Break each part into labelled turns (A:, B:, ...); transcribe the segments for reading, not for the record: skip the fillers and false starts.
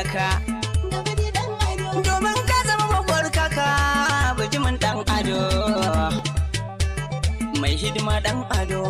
A: ka. Domin ka zama babbar kaka, bijimin dan ado. Mai hidima dan ado.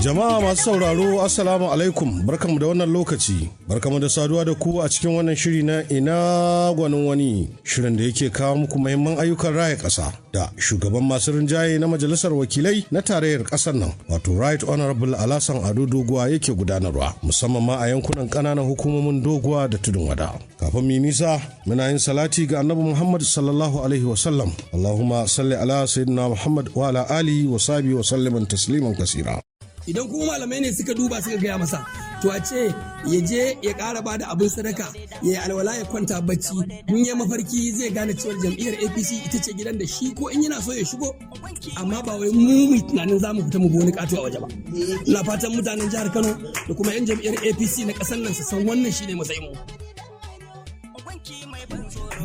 B: Jama'a masu sauraro, Assalamu alaikum, barkamu da wannan lokaci, barkamu da saduwa da ku a cikin wannan shiri na Ina gwanin wani, shirin da yake kawo muku muhimman ayyukan raya ƙasa da shugaban masu rinjaye na majalisar wakilai na tarayyar ƙasar nan, wato Right Honorable Alhassan Ado Doguwa, yake gudanarwa musamman ma a yankunan ƙananan hukumomin Doguwa da Tudun Wada. Kafin mu nisa, muna yin salati ga Annabi Muhammad sallallahu alaihi wasallam. Allahumma salli ala sayyidina Muhammad wa ala alihi wa sahbihi wa salliman tasliman kasira.
C: Idan kuma malamai ne suka duba suka gaya masa, to a ce ya je ya ƙara ba da abin sadaka, ya yi alwala, ya kwanta bacci. In ya mafarki zai gane cewar jam'iyyar APC ita ce gidan da shi ko in yana so ya shigo, amma ba wai mu mu tunanin za mu fita mu bi wani ƙato a waje ba. Ina fatan mutanen jihar Kano da kuma 'yan jam'iyyar APC na ƙasar nan su san wannan shine matsayin mu.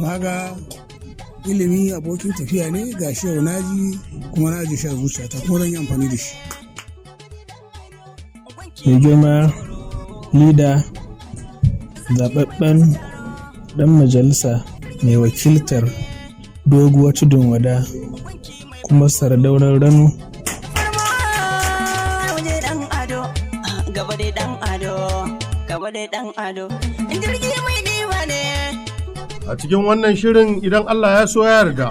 D: Kaga ilimi abokin tafiya ne. Ga shi yau naji kuma na ji sha zuciyata kuma zan yi amfani da shi.
E: Mai girma leader, zababben dan majalisa mai wakiltar Doguwa, Tudun Wada, kuma Sardaunar Rano.
A: Dan ado, gaba dai dan ado, gaba dai dan ado. Jirgi mai diba ne.
B: A cikin wannan shirin, idan Allah ya so ya yarda,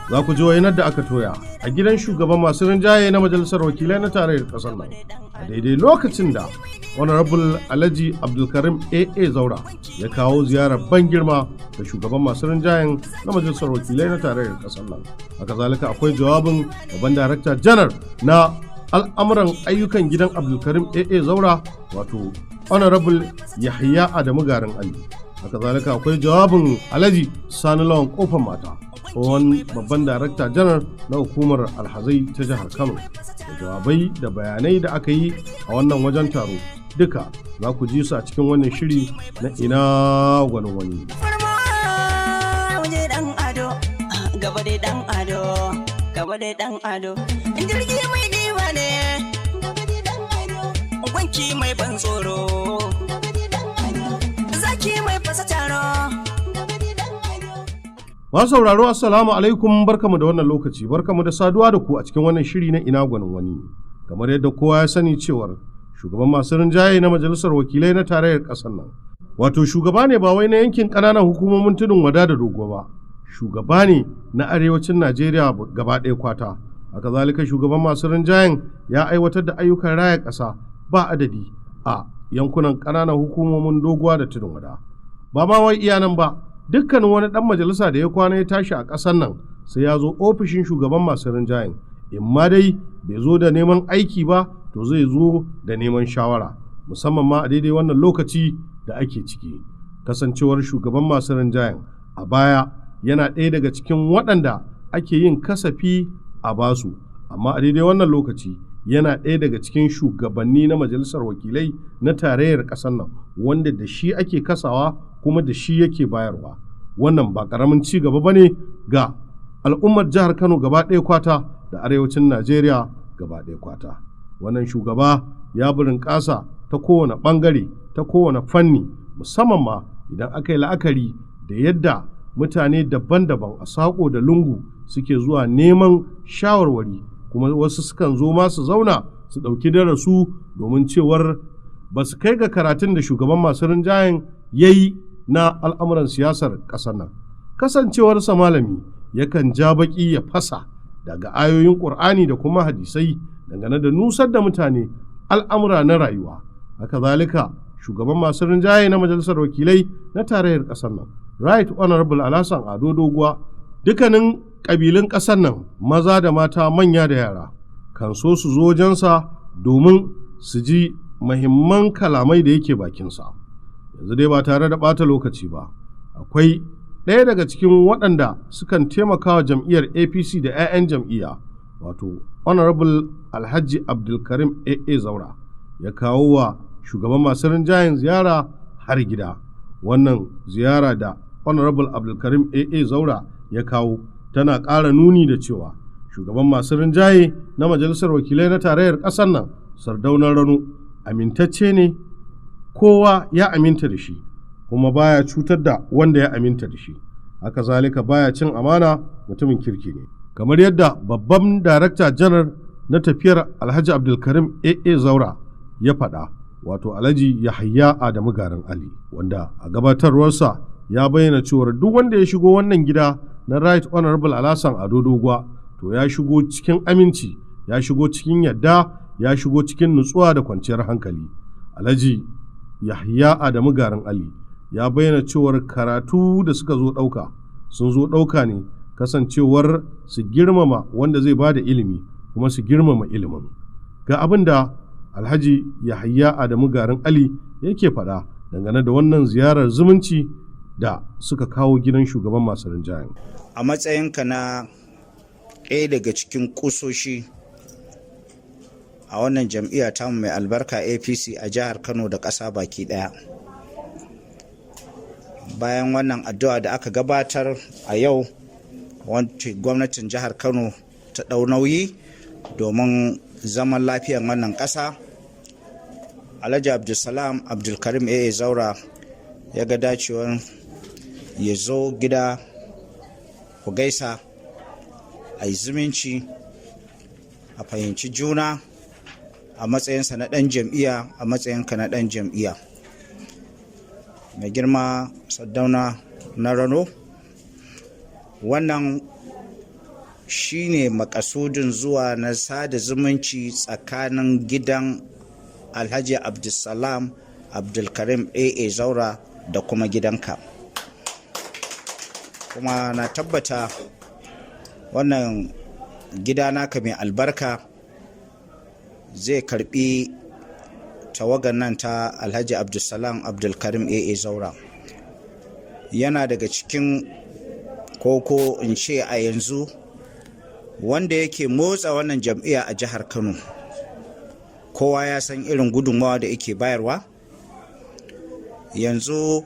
B: za ku ji wainar da aka toya a gidan shugaban masu rinjaye na majalisar wakilai na tarayyar ƙasar nan. A daidai lokacin da Honorable Alhaji Abdulkarim AA Zaura ya kawo ziyarar ban girma ga shugaban masu rinjayen na majalisar wakilai na tarayyar ƙasar nan. Haka zalika, akwai jawabin babban darakta janar na al'amuran ayyukan gidan Abdulkarim AA Zaura, wato Honorable Yahya Adamu Garin Ali. Haka zalika, akwai jawabin Alhaji Sani Lawan Kofar Mata, tsohon babban darakta janar na Hukumar Alhazai ta Jihar Kano, da jawabai da bayanai da aka yi a wannan wajen taro, duka za ku ji su a cikin wannan shiri na Ina gwanin wani.
A: Waje dan ado, gaba dai dan ado, gaba dai dan ado. Jirgi mai diba ne. Wanki mai ban tsoro. Zaki mai fasa taro.
B: Masu sauraro, Assalamu alaikum, barkamu da wannan lokaci, barkamu da saduwa da ku a cikin wannan shiri na Ina gwanin wani. Kamar yadda kowa ya sani cewar shugaban masu rinjaye na majalisar wakilai na tarayyar ƙasar nan, wato shugaba ne ba wai na yankin ƙananan hukumomin Tudun Wada da Dogo ba, shugaba ne na arewacin Najeriya gaba ɗaya kwata. Haka zalika, shugaban masu rinjayen ya aiwatar da ayyukan raya ƙasa ba adadi a yankunan ƙananan hukumomin Doguwa da Tudun Wada. Ba ma wai iya nan ba, dukkanin wani ɗan majalisa da ya kwana ya tashi a ƙasar nan sai ya zo ofishin shugaban masu rinjayen, in ma dai bai zo da neman aiki ba, to zai zo da neman shawara, musamman ma a daidai wannan lokaci da ake ciki. Kasancewar shugaban masu rinjayen a baya yana ɗaya daga cikin waɗanda ake yin kasafi a basu, amma a daidai wannan lokaci yana ɗaya daga cikin shugabanni na majalisar wakilai na tarayyar ƙasar nan wanda da shi ake kasawa kuma da shi yake bayarwa. Wannan ba ƙaramin ci gaba ba ne ga al'ummar jihar Kano gaba ɗaya kwata da arewacin Najeriya gaba ɗaya kwata. Wannan shugaba ya burin ƙasa ta kowane ɓangare, ta kowane fanni, musamman ma idan aka yi la'akari da yadda mutane daban-daban a saƙo da lungu suke zuwa neman shawarwari, kuma wasu sukan zo ma su zauna su ɗauki darasu domin cewar ba su kai ga karatun da shugaban masu rinjayen ya yi na al'amuran siyasar ƙasar nan. Kasancewarsa malami, yakan ja baƙi ya fasa daga ayoyin Ƙur'ani da kuma hadisai dangane da nusar da mutane al'amura na rayuwa. Haka zalika, shugaban masu rinjaye na majalisar wakilai na tarayyar ƙasar nan, Right Honorable Alhassan Ado Doguwa, dukkanin ƙabilun ƙasar nan, maza da mata, manya da yara, kan so su zo wajensa domin su ji mahimman kalamai da yake bakinsa. Yanzu dai, ba tare da ɓata lokaci ba, akwai ɗaya daga cikin waɗanda sukan taimaka wa jam'iyyar APC da 'ya'yan jam'iyya, wato Honorable Alhaji Abdulkarim AA Zaura, ya kawo wa shugaban masu rinjayen ziyara har gida. Wannan ziyara da Honorable Abdulkarim AA Zaura ya kawo tana ƙara nuni da cewa shugaban masu rinjaye na majalisar wakilai na tarayyar ƙasar nan, Sardaunar Rano, amintacce ne, kowa ya aminta da shi. Kuma baya cutar da wanda ya aminta da shi. Haka zalika baya cin amana, mutumin kirki ne. Kamar yadda babban darakta janar na tafiyar Alhaji Abdulkarim AA Zaura ya faɗa, wato Alhaji Yahaya Adamu Garin Ali, wanda a gabatarwarsa ya bayyana cewar duk wanda ya shigo wannan gida na Right Honorable Alhassan Ado Doguwa, to ya shigo cikin aminci, ya shigo cikin yadda, ya shigo cikin nutsuwa da kwanciyar hankali. Alhaji Yahya Adamu Garin Ali ya bayyana cewar karatu da suka zo ɗauka, sun zo ɗauka ne kasancewar su girmama wanda zai ba da ilimi kuma su girmama ilimin. Ga abin da Alhaji Yahaya Adamu Garin Ali yake faɗa dangane da wannan ziyarar zumunci da suka kawo gidan shugaban masu rinjayen.
F: A matsayinka na ɗaya daga cikin kusoshi a wannan jam'iyya tamu mai albarka APC a jihar Kano da ƙasa baki ɗaya, bayan wannan addu'a da aka gabatar a yau, gwamnatin jihar Kano ta ɗau nauyi domin zaman lafiyan wannan ƙasa, Alhaji Abdulsalam Abdulkarim AA Zaura ya ga dacewar ya zo gida ku gaisa, a yi zumunci, a fahimci juna a matsayinsa na ɗan jam'iyya, a matsayinka na ɗan jam'iyya. Mai girma Sardauna na Rano, wannan shine makasudin zuwa na sada zumunci tsakanin gidan Alhaji Abdulsalam Abdulkarim AA Zaura da kuma gidanka. Kuma na tabbata wannan gida naka mai albarka zai karbi tawagan nan ta Alhaji Abdulsalam Abdulkarim AA Zaura. Yana daga cikin, koko in ce a yanzu, wanda yake motsa wannan jam'iyya a jihar Kano. Kowa ya san irin gudunmawa da yake bayarwa. Yanzu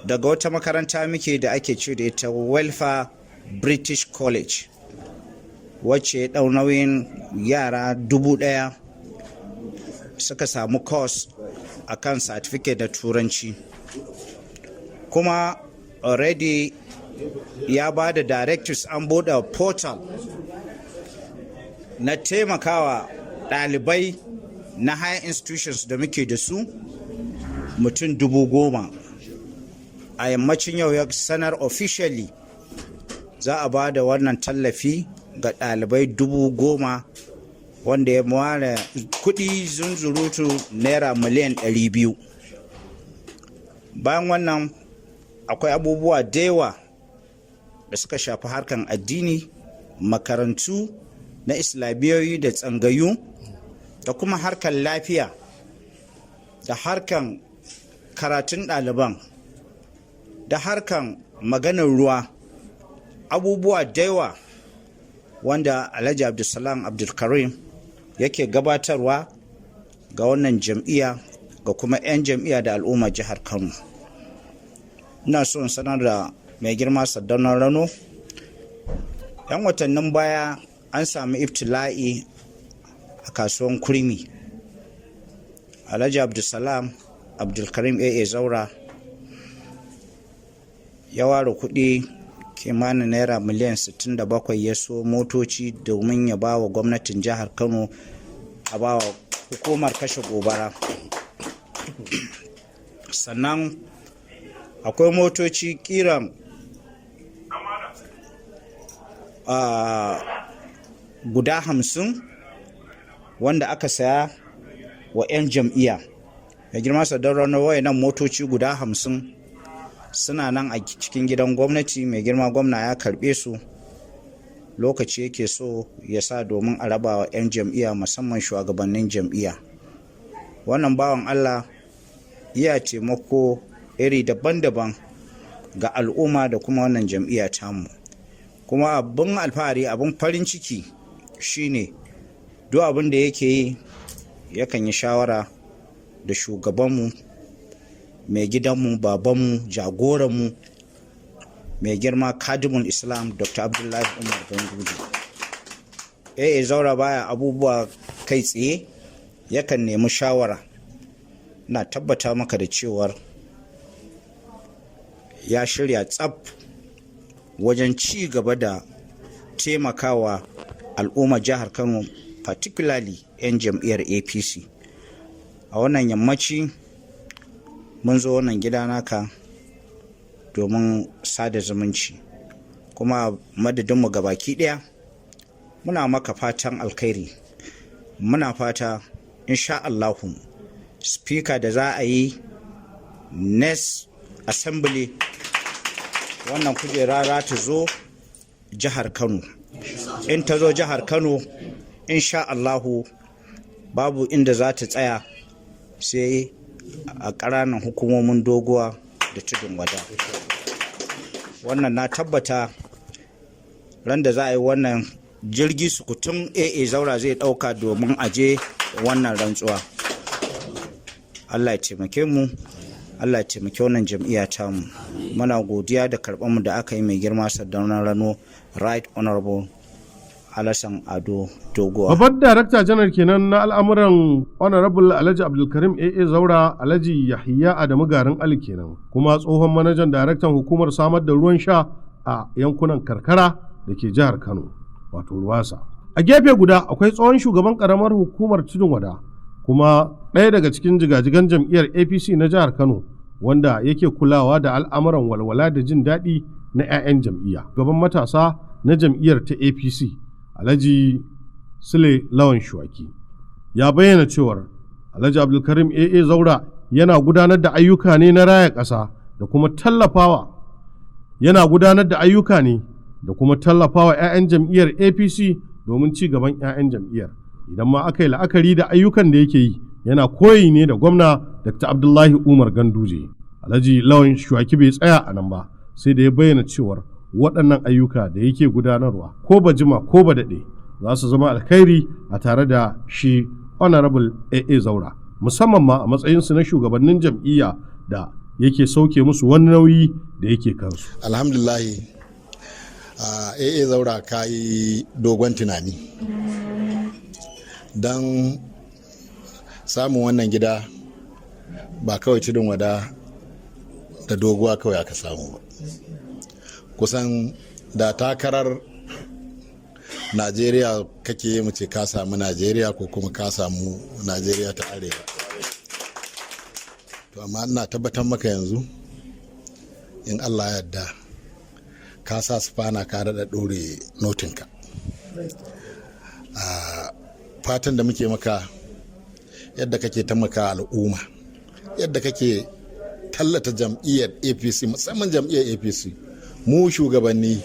F: daga wata makaranta muke da ake ce da ita Welfare British College, wacce ya ɗau nauyin yara 1000 suka samu course a kan certificate da Turanci. Kuma already ya ba da directives, an buɗe portal na taimakawa ɗalibai na higher institutions da muke da su, mutum 10,000. A yammacin yau ya sanar officially za a ba da wannan tallafi ga ɗalibai 10,000, wanda ya ware kuɗi zunzurutu naira miliyan 200. Bayan wannan, akwai abubuwa da yawa da suka shafi harkan addini, makarantu na islamiyoyi da tsangayu, da kuma harkan lafiya da harkan karatun ɗaliban da harkan maganar ruwa, abubuwa da yawa wanda Alhaji Abdulsalam Abdulkarim yake gabatarwa ga wannan jam'iyya, ga kuma 'yan jam'iyya da al'ummar jihar Kano. Ina so in sanar da mai girma Sardaunan Rano, 'yan watannin baya an sami iftila'i a kasuwan Kurmi. Alhaji Abdulsalam Abdulkarim AA Zaura ya ware kuɗi kimanin naira miliyan 67, ya so motoci domin ya ba wa gwamnatin jihar Kano, a ba wa hukumar kashe gobara. Sannan akwai motoci kiran guda 50 wanda aka saya wa 'yan jam'iyya. Mai girma Sardaunan, wayannan motoci guda 50 suna nan a cikin gidan gwamnati. Mai girma gwamna ya karbe su, lokaci yake so ya sa domin a raba wa 'yan jam'iyya, musamman shugabannin jam'iyya. Wannan bawan Allah iya taimako iri daban-daban ga al'umma da kuma wannan jam'iyya tamu. Kuma abin alfahari, abin farin ciki shine duk abin da yake yi yakan yi shawara da shugabanmu, mai gidanmu, babanmu, jagoranmu, mai girma Kadimul Islam Dr. Abdullahi Umar Ganduje. Eh, Zaura baya abubuwa kai tsaye, yakan nemi shawara. Na tabbata maka da cewar Ya shirya tsab wajen ci gaba da taimakawa al'ummar jihar Kano, particularly 'yan jam'iyyar APC. A wannan yammaci mun zo wannan gida naka domin sada zumunci, kuma madadinmu gabaki daya muna maka fatan alkhairi. Muna fata insha Allahu speaker da za a yi next assembly, wannan kujera za ta zo jihar Kano. In ta zo jihar Kano, insha Allahu babu inda za ta tsaya sai a ƙananan hukumomin Doguwa da Tudun Wada. Wannan na tabbata, ran da za a yi wannan, jirgi sukutun AA Zaura zai ɗauka domin aje wannan rantsuwa. Allah ya taimake mu, Allah ya taimake wannan jam'iyya tamu. Muna godiya da karɓar mu da aka yi, mai girma Sardaunan Rano, Right Honorable Alhassan Ado Doguwa.
B: Babban Darakta Janar kenan na al'amuran Honorable Alhaji Abdulkarim AA Zaura, Alhaji Yahya Adamu Garin Ali kenan, kuma tsohon manajan daraktan hukumar samar da ruwan sha a yankunan karkara da ke jihar Kano, wato Ruwasa. A gefe guda akwai tsohon shugaban karamar hukumar Tudun Wada, kuma ɗaya daga cikin jigajigan jam'iyyar APC na jihar Kano, wanda yake kulawa da al'amuran walwala da jin daɗi na 'ya'yan jam'iyya. Gaban matasa na jam'iyyar ta APC, Alhaji Sule Lawan Shuwaki, ya bayyana cewar Alhaji Abdulkarim AA Zaura yana gudanar da ayyuka ne na raya ƙasa da kuma tallafawa yana gudanar da ayyuka ne da kuma tallafawa 'ya'yan jam'iyyar APC domin ci gaban 'ya'yan jam'iyyar. Idan ma aka yi la'akari da ayyukan da yake yi, yana koyi ne da gwamna Dr. Abdullahi Umar Ganduje. Alhaji Lawan Shuwaki bai tsaya a nan ba, sai da ya bayyana cewar waɗannan ayyuka da yake gudanarwa, ko ba jima ko ba daɗe, za su zama alkhairi a tare da shi Honorable AA Zaura, musamman ma a matsayinsu na shugabannin jam'iyya da yake sauke musu wani nauyi da yake kansu.
G: Alhamdulahi, AA Zaura, ka yi dogon tunani don samun wannan gida. Ba kawai Tudun Wada da Doguwa kawai aka samu ba. Kusan da takarar Najeriya kake yi, mu ce ka samu Najeriya ko kuma ka samu Najeriya ta Arewa. To amma ina tabbatar maka yanzu, in Allah yarda, ka sa sufana ka daɗa ɗore notinka. Fatan da muke maka, yadda kake taimaka al'umma, yadda kake tallata jam'iyyar APC, musamman jam'iyyar APC, mu shugabanni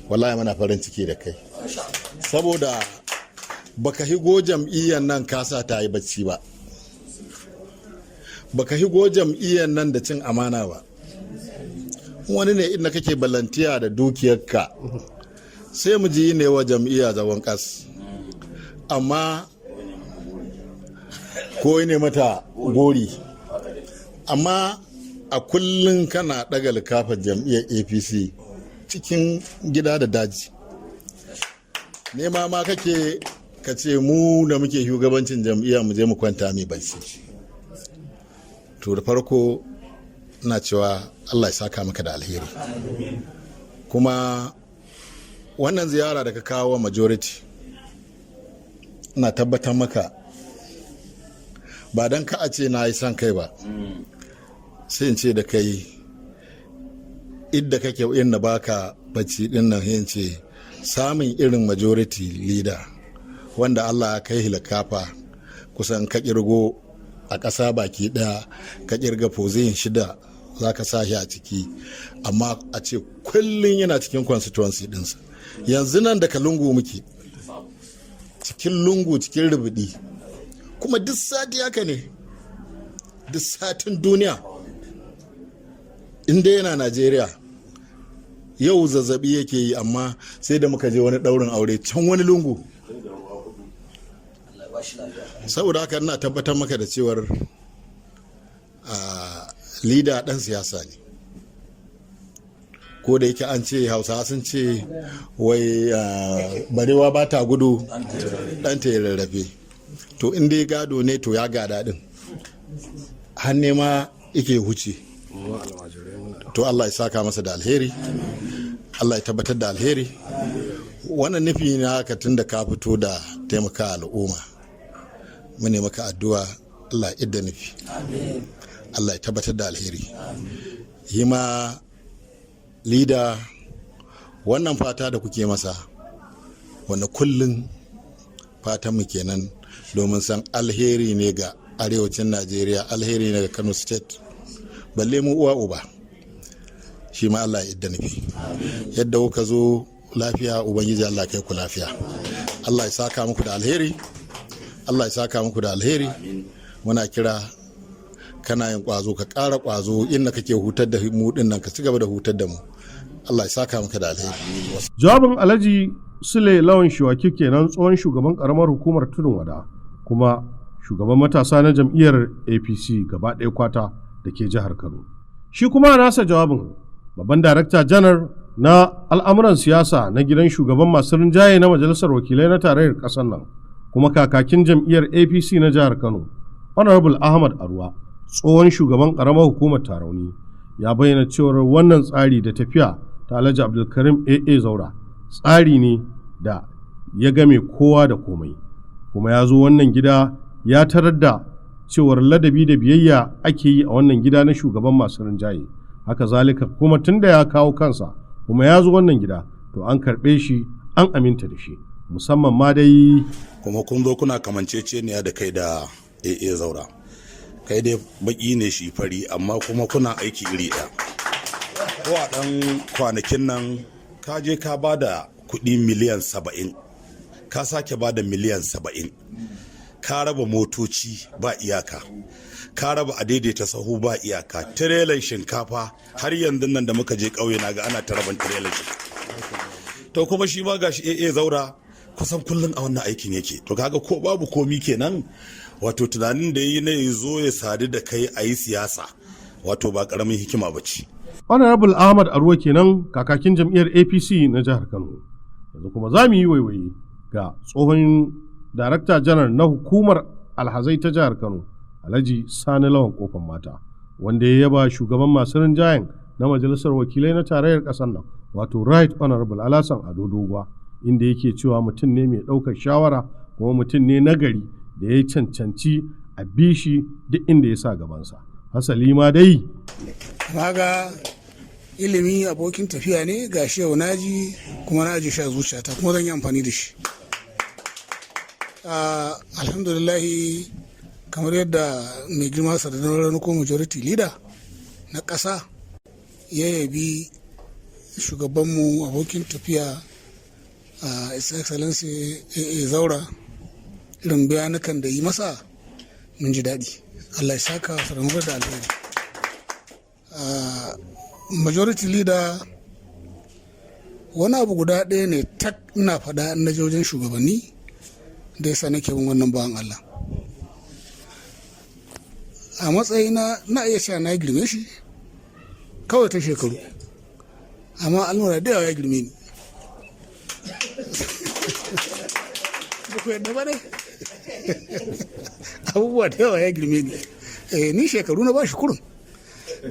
G: wallahi muna farin ciki da kai, saboda baka higo jam'iyyar nan kasa ta yi bacci ba, baka higo jam'iyyar nan da cin amana ba. Wani ne inda kake balantiya da dukiyarka, sai mu ji ne wa jam'iyya zagon kas, amma ko ne mata gori. Amma a kullum kana ɗaga likafar jam'iyyar APC cikin gida da daji. Nema ma kake ka ce mu da muke shugabancin jam'iyya mu je mu kwanta mai bacci. To da farko ina cewa Allah ya saka maka da alheri. Kuma wannan ziyara da ka kawo majority, ina tabbatar maka, ba don ka a ce na yi son kai ba, sai in ce da kai, idda kake inda baka bacci din nan, in ce samun irin majority leader wanda Allah ya kai hilakafa, kusan ka kirgo a ƙasa baki ɗaya, ka kirga position shida za ka sa shi a ciki, amma a ce kullum yana cikin constituency ɗinsa. Yanzu nan daga lungu muke, cikin lungu, cikin rubudi, kuma duk sati haka ne, duk satin duniya inda yana Najeriya. Yau zazzabi yake yi, amma sai da muka je wani daurin aure can wani lungu. Saboda haka ina tabbatar maka da cewar leader dan siyasa ne. Ko da yake an ce, Hausawa sun ce wai barewa ba ta gudu ɗanta ya rarrafe. To in dai gado ne, to ya gada din har nema yake huce. To Allah ya saka masa da alheri, Allah ya tabbatar da alheri. Wannan nufi na haka, tun da ka fito da taimaka al'umma, mu ne maka addu'a, Allah ya idda nufi, Allah ya tabbatar da alheri. Yi ma leader wannan fata da kuke masa, wanda kullum fatanmu kenan, domin san alheri ne ga arewacin Najeriya, alheri ne ga Kano State, balle mu uwa uba. Shi ma Allah ya idda nufi. Yadda kuka zo lafiya, Ubangiji Allah kai ku lafiya. Allah ya saka muku da alheri, Allah ya saka muku da alheri. Muna kira, kana yin kwazo, ka ƙara kwazo. Inda kake hutar da mu din nan, ka ci gaba da hutar da mu. Allah ya saka maka da alheri.
B: Jawabin Alhaji Sule Lawan Shuwaki kenan, tsohon shugaban karamar hukumar Tudun Wada kuma shugaban matasa na jam'iyyar APC gaba ɗaya kwata da ke jihar Kano. Shi kuma nasa jawabin, babban darakta janar na al'amuran siyasa na gidan shugaban masu rinjaye na majalisar wakilai na tarayyar ƙasar nan kuma kakakin jam'iyyar APC na jihar Kano, Honorable Ahmad Arwa, tsohon shugaban ƙaramar hukumar Tarauni, ya bayyana cewar wannan tsari da tafiya ta Alhaji Abdulkarim AA Zaura tsari ne da ya game kowa da komai, kuma ya zo wannan gida ya tarar da cewar ladabi da biyayya ake yi a wannan gida na shugaban masu rinjaye. Haka zalika kuma tun da ya kawo kansa kuma ya zo wannan gida, to an karɓe shi, an aminta da shi, musamman ma dai
H: Kuma kun zo kuna kamanceceniya da kai da AA Zaura. Kai dai baki ne, shi fari, amma kuma kuna aiki iri ɗaya. Ko a ɗan kwanakin nan ka je ka ba da kuɗi miliyan 70, ka sake ba da miliyan 70, ka raba motoci ba iyaka, ka raba a daidaita sahu ba iyaka, tirelan shinkafa. Har yanzu nan da muka je ƙauye na ga ana ta raban tirelan shinkafa. To kuma shi ma gashi AA Zaura kusan kullum a wannan aikin yake. To kaga ko babu komi kenan, wato tunanin da yi na ya zo ya sadu da kai a yi siyasa, wato ba karamin hikima ba ce.
B: Honorable Ahmad Arwa kenan, kakakin jam'iyyar APC na jihar Kano. Yanzu kuma za mu yi waiwaye ga tsohon darakta janar na hukumar alhazai ta jihar Kano, Alhaji Sani Lawan Kofar Mata, wanda ya yaba shugaban masu rinjayen na majalisar wakilai na tarayyar ƙasar nan, wato Right Honorable Alhassan Ado Doguwa, inda yake cewa mutum ne mai ɗaukar shawara kuma mutum ne nagari da ya cancanci a bi shi duk inda ya sa gabansa. Hasali ma dai
D: Kaga ilimi abokin tafiya ne, ga shi yau naji kuma na aje shi a zuciyata kuma zan yi amfani da shi. Alhamdulillahi, kamar yadda mai girma Sardaunan ko majority leader na ƙasa ya yabi shugabanmu, abokin tafiya, a His Excellency AA Zaura, irin bayanukan da yi masa, mun ji daɗi. Allah ya saka Sardaunar da alheri. Majority leader, wani abu guda ɗaya ne tak ina faɗa na wajen shugabanni da yasa nake bin wannan bawan Allah. A matsayina na iya cewa na girme shi kawai ta shekaru, amma al'amura da yawa ya girme ni. Ba ku yadda ba ne? Abubuwa da yawa ya girme ni. Ni shekaru na bashi kurun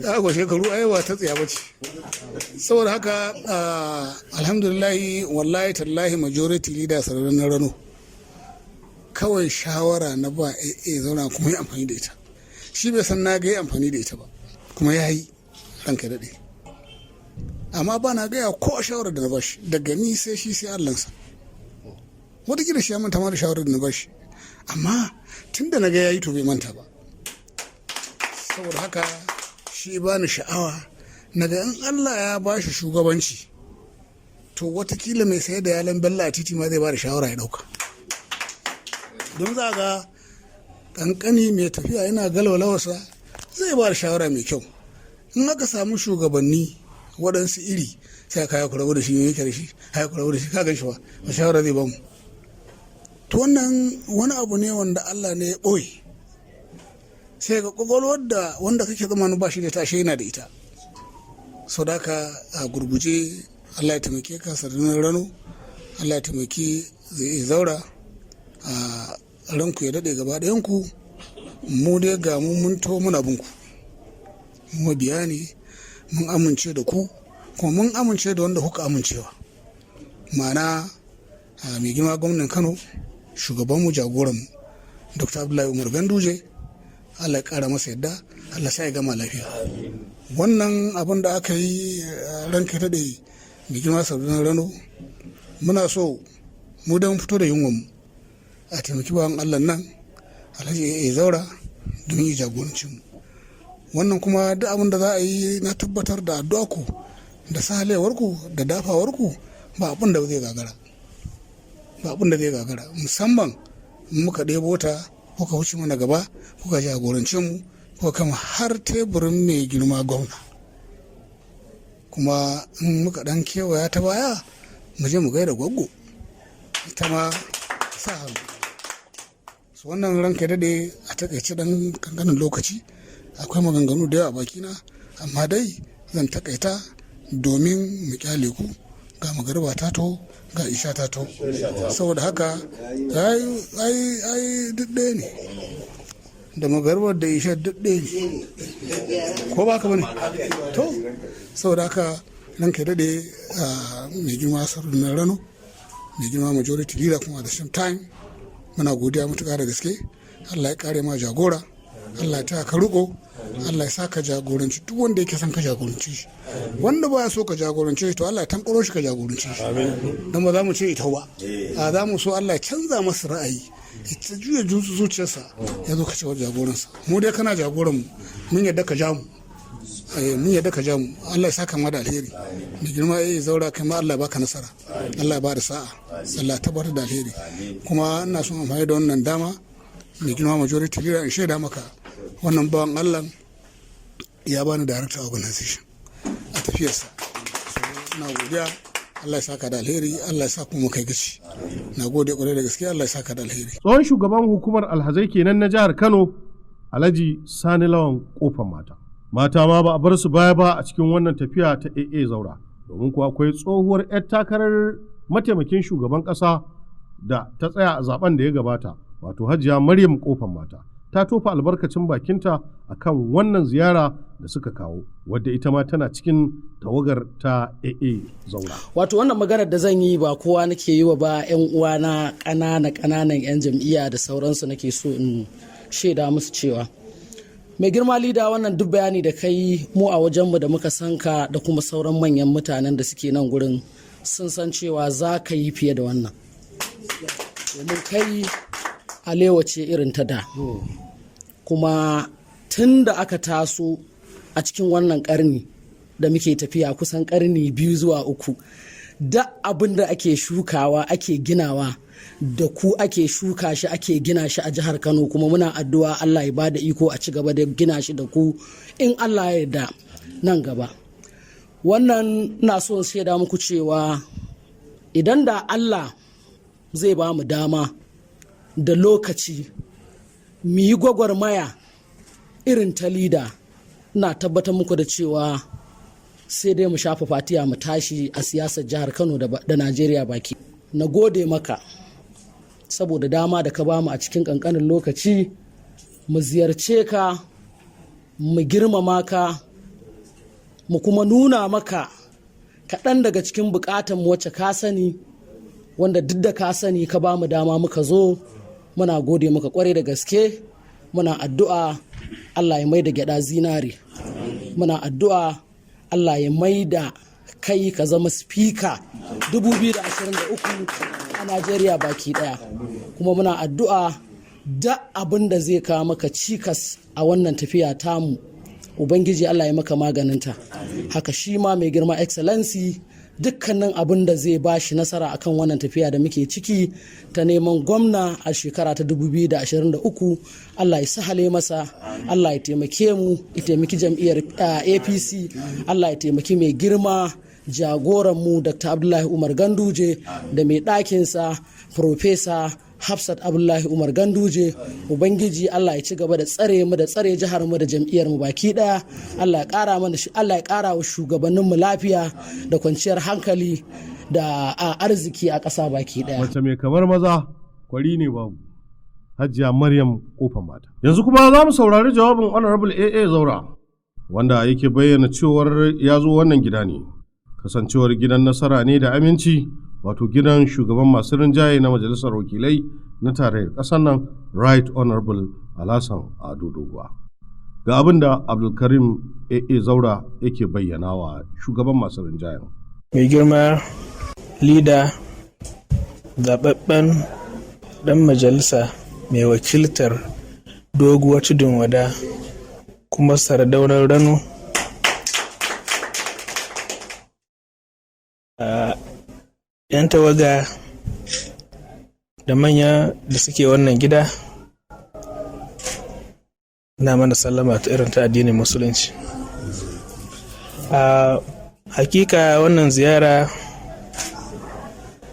D: ko shekaru ai ba ta tsaya ba ce. Saboda haka, alhamdulillahi, wallahi tallahi, majority leader Sardaunan Rano, kawai shawara na ba a zauna kuma yi amfani da ita. Shi bai san na ga yi amfani da ita ba, kuma ya yi. Ranka daɗe, amma ba na gaya ko shawarar da na bashi, daga ni sai shi sai Allansa. Wataƙila shi ya manta ma da shawarar da na bashi, amma tun da na ga ya yi, to bai manta ba. Saboda haka shi ba ni sha'awa, na ga in Allah ya ba shi shugabanci, to watakila mai sayar da yalan bella a titi ma zai ba da shawara ya dauka, don za ga kankani mai tafiya yana galwalawarsa zai ba da shawara mai kyau. In aka samu shugabanni waɗansu iri, sai ka ya kura da shi yake da shi, ya kura da shi, ka gan shi ba ba shawara zai ba mu. To wannan wani abu ne wanda Allah ne ya ɓoye, sai ga kwakwalwar da wanda kake zamanin ba shi da tashe yana da ita. Sau da haka, a gurguje, Allah ya taimake ka, Sardaunan Rano. Allah ya taimaki zai Zaura. A ranku ya daɗe gaba ɗayanku. Mu dai ga mu mun to muna binku, mu mabiya ne. Mun amince da ku, kuma mun amince da wanda kuka amincewa, ma'ana mai girma gwamnan Kano, shugabanmu, jagoranmu, Dr. Abdullahi Umar Ganduje. Allah ya kara masa yadda, Allah sa ya gama lafiya. Wannan abin da aka yi, ranka daɗe, mai girma Sardaunan Rano, muna so mu dan fito da yunwanmu a taimaki bawan Allah nan, Alhaji ya Zaura, don yi jagorancin mu. Wannan kuma duk abin da za a yi, na tabbatar da addu'a ku da sahalewarku da dafawarku, ba abin da zai gagara, ba abin da zai gagara, musamman muka ɗebo ta kuka wuce mana gaba, kuka jagorance mu, kuka kama har teburin mai girma gwamna. Kuma in muka dan kewaya ta baya, mu je mu gaida gwaggo, ita ma sa hannu su. Wannan, ranka dade, a takaice, dan kankanin lokaci, akwai maganganu da yawa bakina, amma dai zan takaita domin mu kyale ku. Ga magariba ta to, ga isha ta to, saboda haka ai ai ai duk ɗaya ne, da magaribar da isha duk ɗaya ne, ko ba ka bane? To, saboda haka, ranka daɗe, mai girma Sardaunan Rano, mai girma majority leader, kuma at the same time muna godiya matuƙa da gaske. Allah ya kare ma jagora, Allah ya ta ka riko, Allah ya sa ka jagoranci duk wanda yake son ka jagoranci shi. Wanda baya so ka jagoranci shi, to Allah ya tankwaro shi ka jagoranci shi. Don ba za mu ce ita ba, a za mu so Allah ya canza masa ra'ayi, ya juya zuciyarsa ya zo ka ce wa jagoransa. Mu dai kana jagoran mu, mun yadda ka ja mu, mun yadda ka ja mu. Allah ya saka ma da alheri. Da girma ya Zaura, kai ma Allah ya baka nasara, Allah ya ba da sa'a, Allah ya tabbatar da alheri. Kuma ina son amfani da wannan dama, mai girma majority leader, in shaida maka wannan bawan Allah ya bani director organization a tafiyarsa. Ina godiya, Allah ya saka da alheri, Allah ya sa kuma kai gaci. Na gode kwarai da gaske, Allah ya saka da alheri.
B: Tsohon shugaban hukumar alhazai kenan na jihar Kano, Alhaji Sani Lawan Kofar Mata. Mata ma ba a bar su baya ba a cikin wannan tafiya ta AA Zaura, domin kuwa akwai tsohuwar 'yar takarar mataimakin shugaban ƙasa da ta tsaya a zaben da ya gabata, wato Hajiya Maryam Kofar Mata. Ta tofa albarkacin bakinta akan wannan ziyara da suka kawo, wadda ita ma tana cikin tawagar ta AA Zaura.
I: Wato wannan maganar da zan yi ba kowa nake yi wa ba, 'yan uwana ƙanana ƙananan 'yan jam'iyya da sauransu nake so in shaida musu cewa, mai girma leader, wannan duk bayani da kai, mu a wajenmu da muka san ka da kuma sauran manyan mutanen da suke nan gurin sun san cewa za ka yi fiye da wannan, domin kai alewa ce irin ta da. Kuma tun da aka taso a cikin wannan karni da muke tafiya, kusan karni 2 zuwa 3, da abin da ake shukawa ake ginawa, da ku ake shuka shi ake gina shi a jihar Kano. Kuma muna addu'a Allah ya bada iko a ci gaba da gina shi da ku in Allah ya yarda nan gaba. Wannan na so in shaida muku cewa idan da Allah zai ba mu dama da lokaci mu yi gwagwarmaya irin ta leader, na tabbatar muku da cewa sai dai mu shafa fatiya mu tashi a siyasar jihar Kano da Najeriya baki. Na gode maka saboda dama da ka bamu a cikin kankanin lokaci mu ziyarce ka, mu girmama ka, mu kuma nuna maka kaɗan daga cikin bukatan mu wacce ka sani, wanda duk da ka sani ka ba mu dama muka zo. Muna gode maka kwarai da gaske. Muna addu'a Allah ya mai da gyada zinare. Muna addu'a Allah ya mai da kai ka zama speaker 2023 a Najeriya baki daya. Kuma muna addu'a da abin da zai kawo maka cikas a wannan tafiya tamu, Ubangiji Allah ya maka maganinta. Haka shi ma mai girma Excellency, dukkanin abin da zai ba shi nasara akan wannan tafiya da muke ciki ta neman gwamna a shekara ta 2023, Allah ya sahale masa. Allah ya taimake mu, ya taimaki jam'iyyar APC. Allah ya taimaki mai girma jagoranmu Dr. Abdullahi Umar Ganduje da mai ɗakinsa Professor Hafsat Abdullahi Umar Ganduje. Ubangiji Allah ya ci gaba da tsare mu da tsare jihar mu da jam'iyyar mu baki daya. Allah ya kara mana, Allah ya kara wa shugabannin mu lafiya da kwanciyar hankali da arziki a ƙasa baki daya.
B: Mace mai kamar maza, kwari ne babu. Hajiya Maryam Kofar Mata. Yanzu kuma za mu saurari jawabin Honorable AA Zaura. Wanda yake bayyana cewar ya zo wannan gida ne. Kasancewar gidan nasara ne da aminci, wato gidan shugaban masu rinjaye na majalisar wakilai na tarayyar ƙasar nan, Right Honorable Alhassan Ado Doguwa. Ga abin da Abdulkarim AA Zaura yake bayyana wa shugaban masu rinjayen.
E: Mai girma lida, zababben dan majalisa mai wakiltar Doguwa Tudun Wada kuma Sardaunar Rano, yan tawaga da manya da suke wannan gida, na mana sallama ta irin ta addinin Musulunci. A hakika wannan ziyara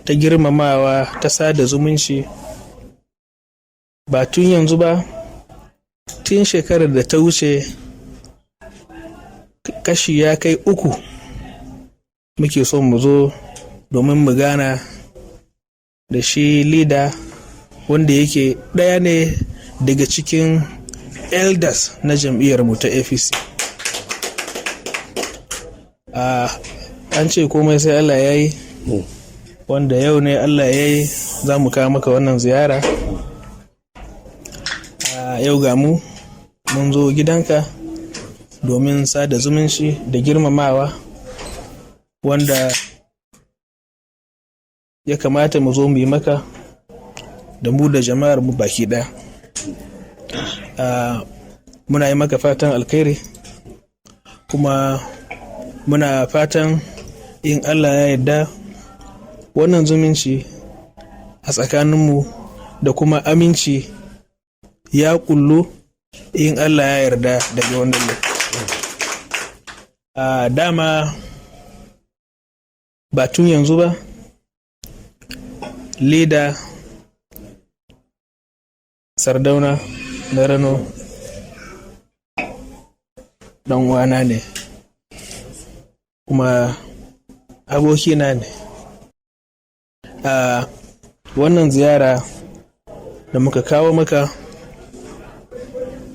E: ta girmamawa, ta sada zumunci, ba tun yanzu ba, tun shekarar da ta wuce, kashi ya kai uku, muke son mu zo domin mu gana da shi lida, wanda yake ɗaya ne daga cikin elders na jam'iyyar mu ta APC. An ce komai sai Allah ya yi, wanda yau ne Allah ya yi za mu kawo maka wannan ziyara. Yau ga mu mun zo gidanka domin sada zumunci da girmamawa wanda ya kamata mu zo mu yi maka da mu da jama'ar mu baki ɗaya. Muna yi maka fatan alkhairi, kuma muna fatan in Allah ya yarda wannan zumunci a tsakaninmu da kuma aminci ya kullu in Allah ya yarda daga wannan lokaci. A dama ba tun yanzu ba, leda Sardauna na Rano dan uwana ne kuma abokina ne. A wannan ziyara da muka kawo maka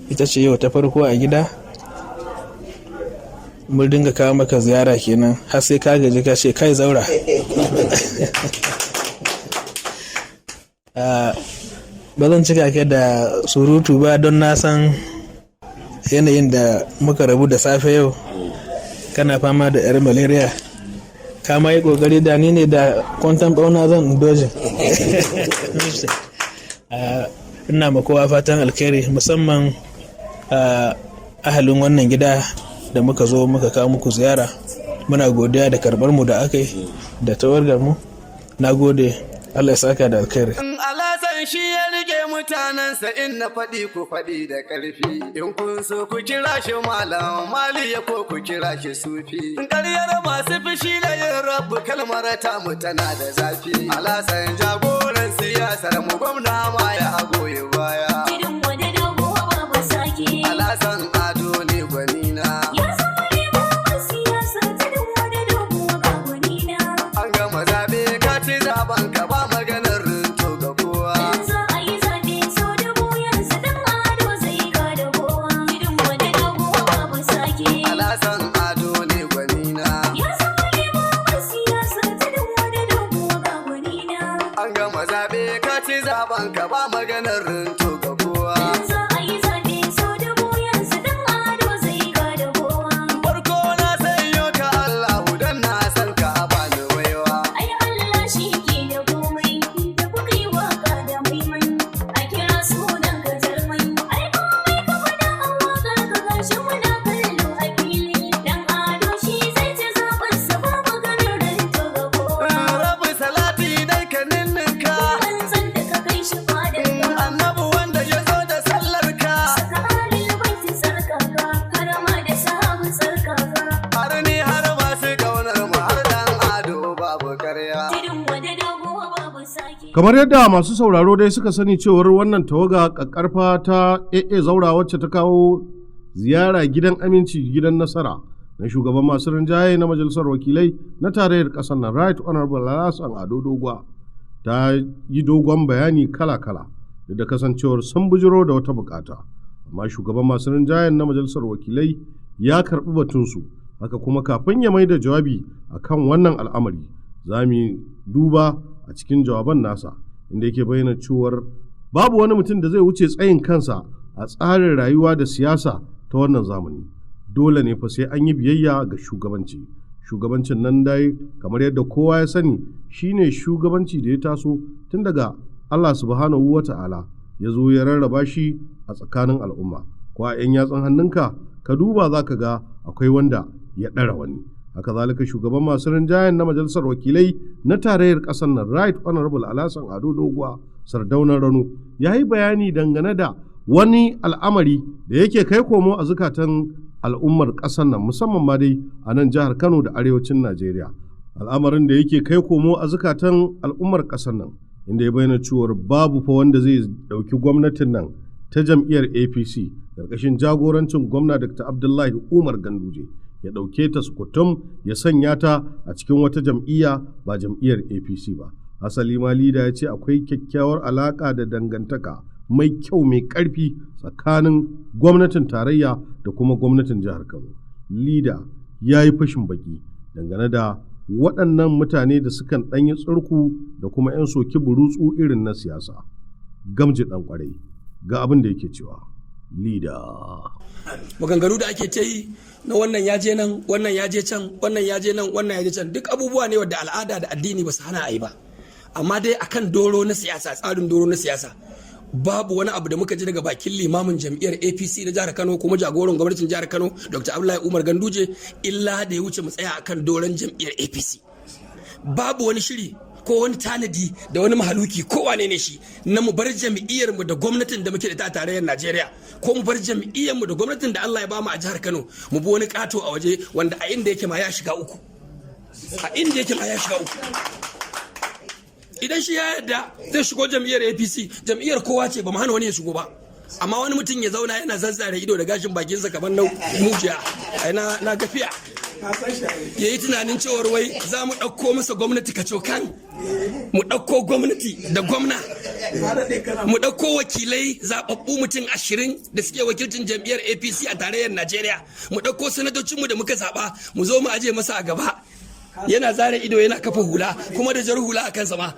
E: ita ce yau ta farko a gida. Mun dinga kawo maka ziyara kenan har sai ka gaji ka ce, "Kai Zaura." Ba zan cika ka da surutu ba, don na san yanayin da muka rabu da safe yau kana fama da yar malaria. Ka ma yi kokari, da ni ne da kwantan bauna zan dojin. Ina ma kowa fatan alkhairi, musamman ahalin wannan gida da muka zo muka kawo muku ziyara. Muna godiya da karbar mu da aka yi da tawargar mu. Na gode, Allah ya saka da alkhairi.
J: Alhassan shi ya rike mutanensa, in na faɗi ku faɗi da ƙarfi. In kun so ku kira shi malam maliya ko ku kira shi sufi. Ƙaryar masu fushi da yin rabu, kalmar ta mu tana da zafi. Alhassan jagoran siyasar mu, gwamna ma ya goyi baya.
K: Tudun Wada Doguwa babu sake.
J: Alhassan Ado ne gwanina.
K: Ya zama limamin siyasa, Tudun Wada Doguwa ga gwanina.
J: An gama zaɓe, ka ci zaben ka, ba maganar runto ga kowa.
K: In za a yi zaɓe sau 1000, yanzu Dan Ado zai kada kowa. Tudun Wada Doguwa babu sake.
J: Alhassan Ado ne gwanina.
K: Ya zama limamin siyasa, Tudun Wada Doguwa ga gwanina.
J: An gama zaɓe, ka ci zaben ka, ba maganar runto ga kowa.
K: In za a yi zaɓe sau 1000, yanzu Dan Ado zai kada kowa.
J: Farko na sanyo ka Allahu, dan na san ka bani waiwa.
K: Ai Allah shi ke da komai, da kuka yi waka da maimai, a kira sunan ka jarmai. Ai komai ka faɗa a waƙar ka, gashi muna kallo a fili. Dan Ado shi zai ci zaɓen sa, ba maganar ranto ga kowa.
J: Rabu salati dan ka ninninka.
K: Manzon da ka kai shi fadar ka,
J: Annabi wanda ya zo da sallar ka.
K: saka alil baiti tsarkaka, har ma da sahabu tsarkaka.
J: Har ni har masu kaunar mu, har Dan Ado babu karya.
K: Tudun Wada Doguwa babu sake.
B: Kamar yadda masu sauraro dai suka sani cewar wannan tawaga kakkarfa ta AA Zaura, wacce ta kawo ziyara gidan aminci, gidan nasara na shugaban masu rinjaye na majalisar wakilai na tarayyar ƙasar nan, Right Honorable Alhassan Ado Doguwa, ta yi dogon bayani kala-kala da kasancewar sun bujiro da wata bukata, amma shugaban masu rinjayen na majalisar wakilai ya karɓi batunsu. Haka kuma kafin ya mai da jawabi a kan wannan al'amari, za mu duba a cikin jawaban nasa inda yake bayyana cewar babu wani mutum da zai wuce tsayin kansa a tsarin rayuwa da siyasa ta wannan zamani. Dole ne fa sai an yi biyayya ga shugabanci. Shugabancin nan dai, kamar yadda kowa ya sani, shine shugabanci da ya taso tun daga Allah Subhanahu wa Ta'ala, ya zo ya rarraba shi a tsakanin al'umma. Ko a 'yan yatsun hannunka ka duba, za ka ga akwai wanda ya ɗara wani. Haka zalika, shugaban masu rinjayen na Majalisar Wakilai na Tarayyar Ƙasar nan, Right Honorable Alhassan Ado Doguwa, Sardaunan Rano, ya yi bayani dangane da wani al'amari da yake kai komo a zukatan al'ummar ƙasar nan, musamman ma dai a nan jihar Kano da arewacin Najeriya. Al'amarin da yake kai komo a zukatan al'ummar ƙasar nan, inda ya bayyana cewar babu fa wanda zai ɗauki gwamnatin nan ta jam'iyyar APC ƙarƙashin jagorancin gwamna Dr. Abdullahi Umar Ganduje, ya ɗauke ta sukutum ya sanya ta a cikin wata jam'iyya ba jam'iyyar APC ba. Asali ma, leader ya ce akwai kyakkyawar alaƙa da dangantaka mai kyau, mai ƙarfi tsakanin gwamnatin tarayya da kuma gwamnatin jihar Kano. Leader ya yi fashin baki dangane da waɗannan mutane da sukan ɗanyi tsurku da kuma 'yan soki burutsu irin na siyasa. Gamji ɗan ƙwarai, ga abin da yake cewa. Leader.
C: Maganganu da ake ta yi na wannan ya je nan, wannan ya je can, wannan ya je nan, wannan ya je can, duk abubuwa ne wadda al'ada da addini ba su hana a yi ba. Amma dai akan doro na siyasa, tsarin doro na siyasa, babu wani abu da muka ji daga bakin limamin jam'iyyar APC na jihar Kano kuma jagoran gwamnatin jihar Kano, Dr. Abdullahi Umar Ganduje, illa da ya wuce mu tsaya akan doron jam'iyyar APC. Babu wani shiri ko wani tanadi da wani mahaluki, ko wane ne shi, na mu bar jam'iyyar mu da gwamnatin da muke da ta a tarayyar Najeriya, ko mu bar jam'iyyar mu da gwamnatin da Allah ya bamu a jihar Kano, mu bi wani kato a waje wanda a inda yake ma ya shiga uku, a inda yake ma ya shiga uku. Idan shi ya yarda zai shigo jam'iyyar APC, jam'iyyar kowa ce, ba mu hana wani ya shigo ba. Amma wani mutum ya zauna yana zazzare ido da gashin bakinsa kamar na mujiya, ai na gafiya, ya yi tunanin cewar wai za mu ɗauko masa gwamnati kacokan, mu ɗauko gwamnati da gwamna, mu ɗauko wakilai zaɓaɓɓu mutum 20 da suke wakilcin jam'iyyar APC a tarayyar Najeriya, mu ɗauko sanatocinmu da muka zaɓa, mu zo mu aje masa a gaba, yana zare ido, yana kafa hula, kuma da jar hula a kansa ma.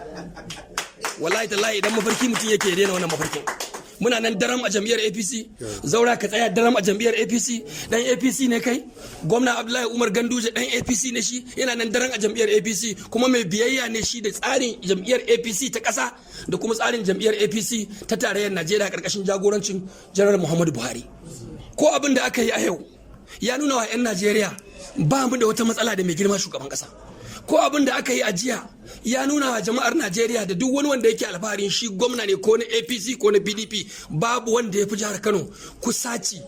C: Wallahi tallahi, idan mafarki mutum yake, daina wannan mafarkin. Muna nan daram a jam'iyyar APC. Zaura, ka tsaya daram a jam'iyyar APC. Dan APC ne kai. Gwamna Abdullahi Umar Ganduje dan APC ne shi, yana nan daram a jam'iyyar APC, kuma mai biyayya ne shi da tsarin jam'iyyar APC ta ƙasa da kuma tsarin jam'iyyar APC ta tarayyar Najeriya karkashin jagorancin Janar Muhammadu Buhari. Ko abin da aka yi a yau ya nuna wa 'yan Najeriya ba mu da wata matsala da mai girma shugaban ƙasa. Ko abin da aka yi a jiya ya nuna wa jama'ar Najeriya da duk wani wanda yake alfaharin shi gwamna ne, ko na APC ko na PDP, babu wanda ya fi jihar Kano kusaci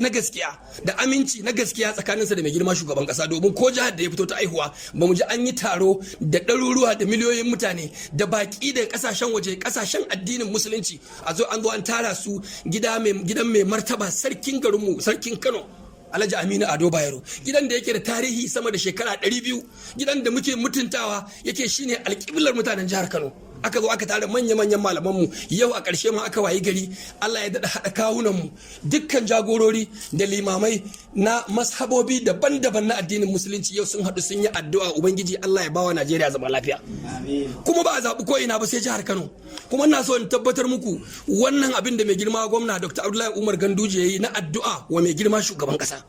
C: na gaskiya da aminci na gaskiya tsakaninsa da mai girma shugaban kasa, domin ko jihar da ya fito ta aihuwa ba mu ji an yi taro da ɗaruruwa da miliyoyin mutane da baƙi daga kasashen waje, kasashen addinin Musulunci, a zo an zo an tara su gidan mai martaba sarkin garinmu, Sarkin Kano, Alhaji Aminu Ado Bayero, gidan da yake da tarihi sama da shekara 200, gidan da muke mutuntawa, yake shine alƙiblar mutanen jihar Kano. Aka zo aka tara manya-manyan malamanmu. Yau a ƙarshe ma aka wayi gari Allah ya daɗa haɗa kawunanmu, dukkan jagorori da limamai na mashabobi daban-daban na addinin Musulunci yau sun haɗu sun yi addu'a, Ubangiji Allah ya bawa Najeriya zama lafiya. Kuma ba a zaɓi ko ina ba sai jihar Kano. Kuma ina so in tabbatar muku, wannan abin da mai girma gwamna Dr. Abdullahi Umar Ganduje ya yi na addu'a wa mai girma shugaban ƙasa,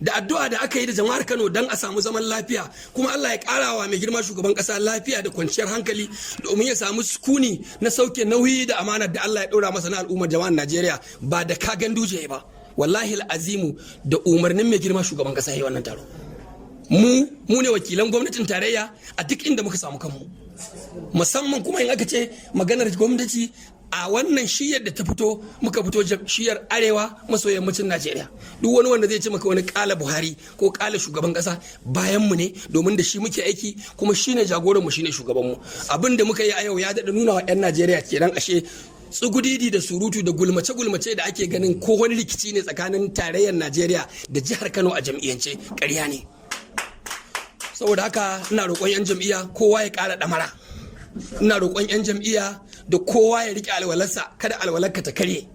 C: da addu'a da aka yi da jama'ar Kano don a samu zaman lafiya, kuma Allah ya karawa mai girma shugaban kasa lafiya da kwanciyar hankali domin ya samu sukuni na sauke nauyi da amanar da Allah ya ɗora masa na al'ummar jama'ar Najeriya, ba da ka Ganduje ba. Wallahi azimu, da umarnin mai girma shugaban kasa yi wannan taro. Mu mu ne wakilan gwamnatin tarayya a duk inda muka samu kanmu, musamman kuma in aka ce maganar gwamnati a wannan shiyar da ta fito, muka fito shiyar arewa maso yammacin Najeriya. Duk wani wanda zai ce maka wani kala Buhari ko kala shugaban kasa, bayan mu ne, domin da shi muke aiki, kuma shine jagoran mu, shine shugaban mu. Abin da muka yi a yau ya daɗa nuna wa 'yan Najeriya kenan ashe tsugudidi da surutu da gulmace-gulmace da ake ganin ko wani rikici ne tsakanin tarayyar Najeriya da jihar Kano a jam'iyyance, ƙarya ne. Saboda haka ina roƙon 'yan jam'iyya kowa ya ƙara ɗamara. Ina roƙon 'yan jam'iyya da kowa ya riƙe alwalarsa, kada alwalarka ta karye.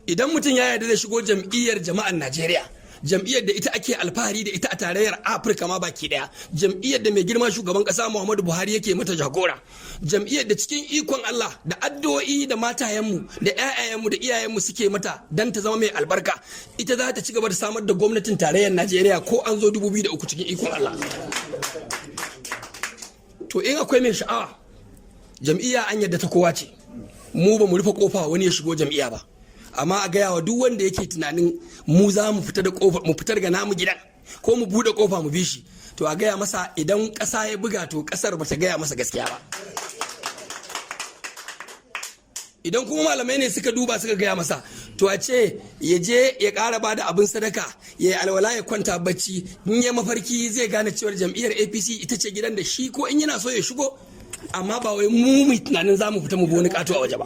C: Idan mutum ya yarda zai shigo jam'iyyar jama'an Najeriya, Jam'iyyar da ita ake alfahari da ita a tarayyar Afirka ma baki daya. Jam'iyyar da mai girma shugaban kasa Muhammadu Buhari yake mata jagora. Jam'iyyar da cikin ikon Allah da addu'o'i da matayenmu da 'ya'yayenmu da iyayenmu suke mata dan ta zama mai albarka, ita za ta ci gaba da samar da gwamnatin tarayyar Najeriya ko an zo 2003 cikin ikon Allah. To, in akwai mai sha'awa, jam'iyya an yadda ta kowa ce. Mu ba mu rufe kofa wani ya shigo jam'iyya ba, amma a gaya wa duk wanda yake tunanin mu za mu fita da kofa, mu fitar ga namu gidan ko mu bude kofa mu bi shi, to a gaya masa idan ƙasa ya buga, to ƙasar ba ta gaya masa gaskiya ba. Idan kuma malamai ne suka duba suka gaya masa, to a ce ya je ya ƙara ba da abin sadaka, ya yi alwala, ya kwanta bacci, in ya mafarki zai gane cewar jam'iyyar APC ita ce gidan da shi ko in yana so ya shigo, amma ba wai mu mu tunanin za mu fita mu bi wani ƙato a waje ba.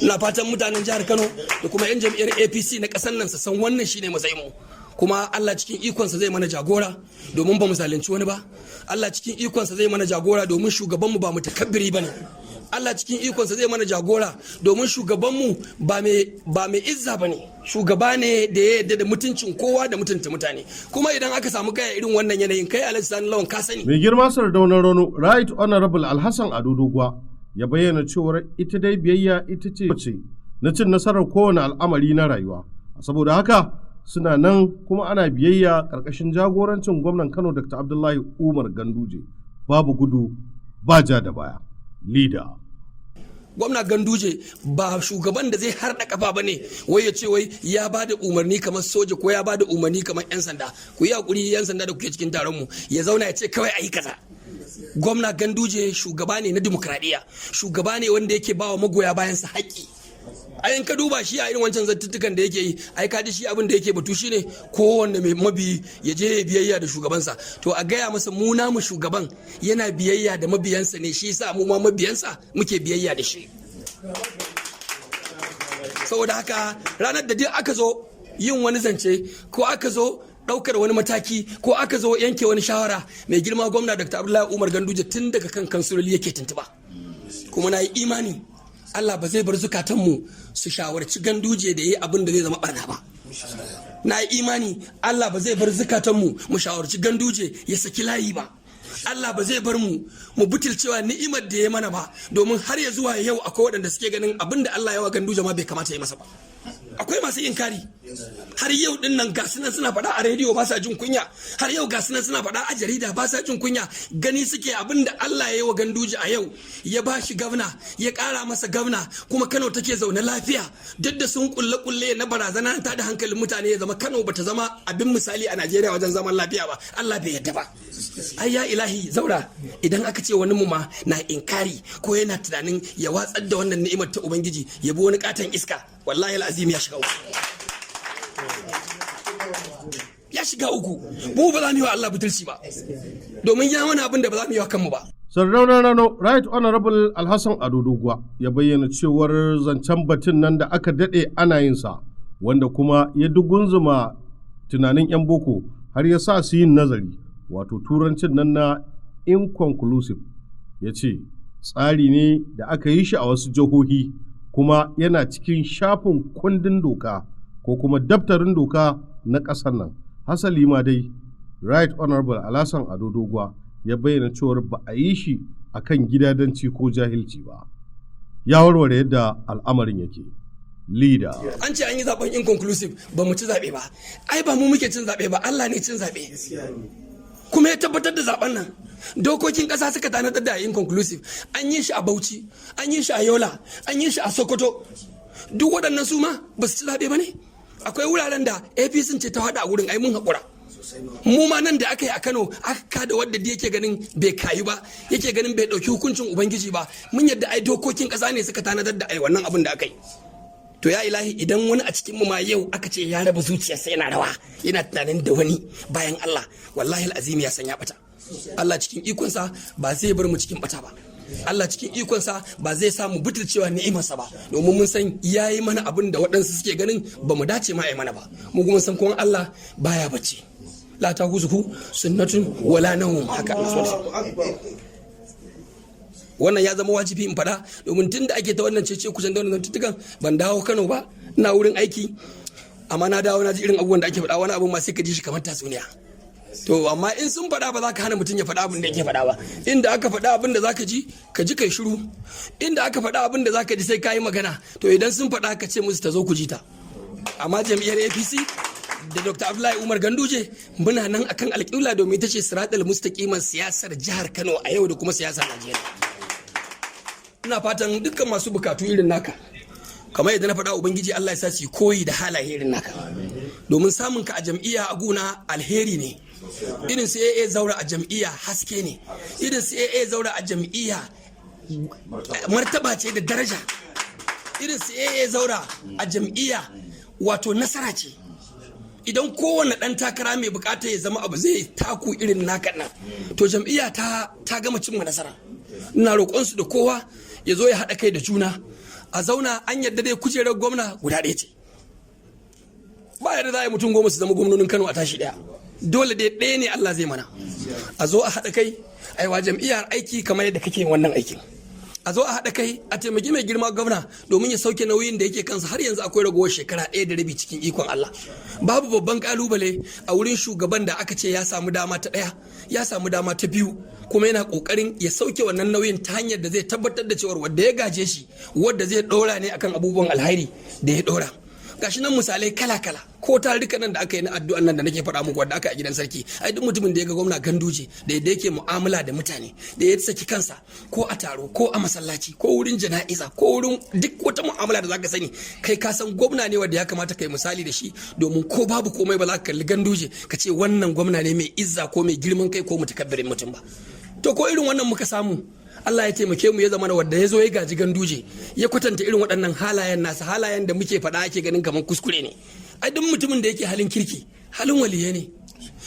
C: Ina fatan mutanen jihar Kano da kuma 'yan jam'iyyar APC na ƙasar nan su san wannan shine matsayin mu. Kuma Allah cikin ikonsa zai mana jagora, domin ba mu zalunci wani ba. Allah cikin ikonsa zai mana jagora, domin shugabanmu ba mutakabbiri bane. Allah cikin ikonsa zai mana jagora, domin shugabanmu ba mai izza bane. Shugaba ne da ya yarda da mutuncin kowa da mutunta mutane. Kuma idan aka samu kai irin wannan yanayin, kai Alhaji Sani Lawan, ka sani.
B: Mai girma Sardaunar Rano, Right Honorable Alhassan Ado Doguwa, ya bayyana cewar ita dai biyayya ita ce na cin nasarar kowane al'amari na rayuwa. Saboda haka suna nan kuma ana biyayya ƙarƙashin jagorancin gwamnan Kano Dr. Abdullahi Umar Ganduje. Babu gudu ba ja da baya. Leader.
C: Gwamna Ganduje ba shugaban da zai harda kafa ba ne, wai ya ce wai ya ba da umarni kamar soja ko ya ba da umarni kamar 'yan sanda. Ku yi hakuri, 'yan sanda da kuke cikin taron mu, ya zauna ya ce kawai a yi kaza. Gwamna Ganduje shugaba ne na dimokuraɗiyya, shugaba ne wanda yake ba wa magoya bayansa haƙƙi. Ai in ka duba shi a irin wancan zantuttukan da yake yi, ai ka ji shi abin da yake batu shine kowanne mai mabi ya je ya biyayya da shugabansa. To, a gaya masa mu namu shugaban yana biyayya da mabiyansa ne, shi yasa mu ma mabiyansa muke biyayya da shi. Saboda haka ranar da duk aka zo yin wani zance ko aka zo daukar wani mataki ko aka zo yanke wani shawara, mai girma gwamna Dr. Abdullahi Umar Ganduje tun daga kan kansuloli yake tuntuba. Kuma na yi imani Allah ba zai bar zukatanmu su shawarci Ganduje da yi abin da zai zama barna ba. Na yi imani Allah ba zai bar zukatanmu mu shawarci Ganduje ya saki layi ba. Allah ba zai bar mu mu butulcewa ni'imar da ya mana ba, domin har ya zuwa yau akwai waɗanda suke ganin abin da Allah ya wa Ganduje ma bai kamata ya masa ba. Akwai masu inkari har yau din nan, gasu nan suna faɗa a rediyo, ba sa jin kunya. Har yau gasu nan suna faɗa a jarida, ba sa jin kunya. Gani suke abin da Allah ya yi wa Ganduje a yau, ya ba shi gwamna, ya ƙara masa gwamna, kuma Kano take zaune lafiya, duk da sun kulle kulle na barazana ta da hankalin mutane, ya zama Kano bata zama abin misali a Najeriya wajen zaman lafiya ba. Allah bai yadda ba. Ai ya ilahi zaura, idan aka ce wani mu ma na inkari ko yana tunanin ya watsar da wannan ni'imar ta Ubangiji ya bi wani katon iska, wallahi al'azim ya shiga uku, ya shiga uku. Mu ba za mu yi wa Allah butulci ba, domin ya mana abin da ba za mu yi wa kanmu ba.
B: Sardaunar Rano, Right Honorable Alhassan Ado Doguwa, ya bayyana cewar zancen batun nan da aka daɗe ana yin sa, wanda kuma ya dugunzuma tunanin 'yan boko har ya sa su yin nazari, wato turancin nan na inconclusive, ya ce tsari ne da aka yi shi a wasu jihohi kuma yana cikin shafin kundin doka ko kuma daftarin doka na ƙasar nan. Hasali ma dai, Right Honorable Alhassan Ado Doguwa ya bayyana cewar ba a yi shi a kan gidadanci ko jahilci ba. Ya warware yadda al'amarin yake. Leader.
C: An ce an yi zaben inconclusive, ba mu ci zaɓe ba. Ai ba mu muke cin zaɓe ba, Allah ne cin zaɓe, kuma ya tabbatar da zaben nan. Dokokin ƙasa suka tanadar da inconclusive. An yi shi a Bauchi, an yi shi a Yola, an yi shi a Sokoto. Duk waɗannan su ma ba su ci zaɓe ba ne. Akwai wuraren da APC ce ta haɗa a wurin. Ai mun haƙura. Mu ma nan da aka yi a Kano, aka kada wadda da yake ganin bai kayu ba, yake ganin bai ɗauki hukuncin Ubangiji ba. Mun yadda, ai dokokin ƙasa ne suka tanadar da ai wannan abin da aka yi. To, ya ilahi, idan wani a cikin mu ma yau aka ce ya raba zuciyarsa yana rawa, yana tunanin da wani bayan Allah, wallahi al'azimi ya san ya bata. Allah cikin ikonsa ba zai bar mu cikin bata ba. Allah cikin ikonsa ba zai sa mu butulcewa ni'imarsa ba, domin mun san yayi mana abin da waɗansu suke ganin ba mu dace ma yi mana ba. Mu kuma san kuma Allah baya bacci, la ta huzuhu sunnatun wala nawm. Haka wannan ya zama wajibi in faɗa, domin tun da ake ta wannan cece kusan da wannan tuntukan, ban dawo Kano ba, ina wurin aiki. Amma na dawo na ji irin abubuwan da ake faɗa, wani abu ma sai ka ji shi kamar tatsuniya. To amma in sun faɗa, ba za ka hana mutum ya faɗa abin da yake faɗa ba. Inda aka faɗa abin da za ka ji, ka ji kai shiru. Inda aka faɗa abin da za ka ji sai ka yi magana, to idan sun faɗa ka ce musu ta zo ku ji ta. Amma jam'iyyar APC da Dr. Abdullahi Umar Ganduje muna nan akan alƙibla, domin ita ce siratal mustaqiman siyasar jihar Kano a yau da kuma siyasar Najeriya. Ina fatan dukkan masu bukatu irin naka, kamar yadda na faɗa, Ubangiji Allah ya sa su koyi da halaye irin naka, domin samun ka a jam'iyya a guna alheri ne. Irin su AA Zaura a jam'iyya haske ne. Irin su AA Zaura a jam'iyya martaba ce da daraja. Irin su AA Zaura a jam'iyya wato nasara ce. Idan kowane ɗan takara mai bukata ya zama abu zai taku irin naka nan, to jam'iyya ta gama cimma nasara. Ina roƙonsu da kowa ya zo ya haɗa kai da juna a zauna. An yadda dai kujerar gwamna guda ɗaya ce. Ba yadda za a yi mutum 10 su zama gwamnonin Kano a tashi ɗaya. Dole dai ɗaya ne Allah zai mana. A zo a haɗa kai a yi wa jam'iyyar aiki kamar yadda kake wannan aikin. A zo a haɗa kai a taimaki mai girma gwamna domin ya sauke nauyin da yake kansa. Har yanzu akwai ragowar shekara 1.5 cikin ikon Allah. Babu babban kalubale a wurin shugaban da aka ce ya samu dama ta ɗaya, ya samu dama ta biyu, kuma yana kokarin ya sauke wannan nauyin ta hanyar da zai tabbatar da cewar wanda ya gaje shi wanda zai ɗora ne akan abubuwan alhairi da ya ɗora. Gashi nan misalai kala-kala, ko tarurruka nan da aka yi na addu'an nan da nake faɗa muku, wanda aka yi a gidan sarki. Ai duk mutumin da ya ga gwamna Ganduje da yadda yake mu'amala da mutane, da ya saki kansa ko a taro ko a masallaci ko wurin jana'iza ko wurin duk wata mu'amala da zaka sani, kai ka san gwamna ne wanda ya kamata kai misali da shi, domin ko babu komai ba za ka kalli Ganduje ka ce wannan gwamna ne mai izza ko mai girman kai ko mutakabbirin mutum ba. To ko irin wannan muka samu, Allah ya taimake mu, ya zama wanda ya zo ya gaji Ganduje ya kwatanta irin waɗannan halayen nasa, halayen da muke faɗa ake ganin kamar kuskure ne. Ai duk mutumin da yake halin kirki halin waliye ne.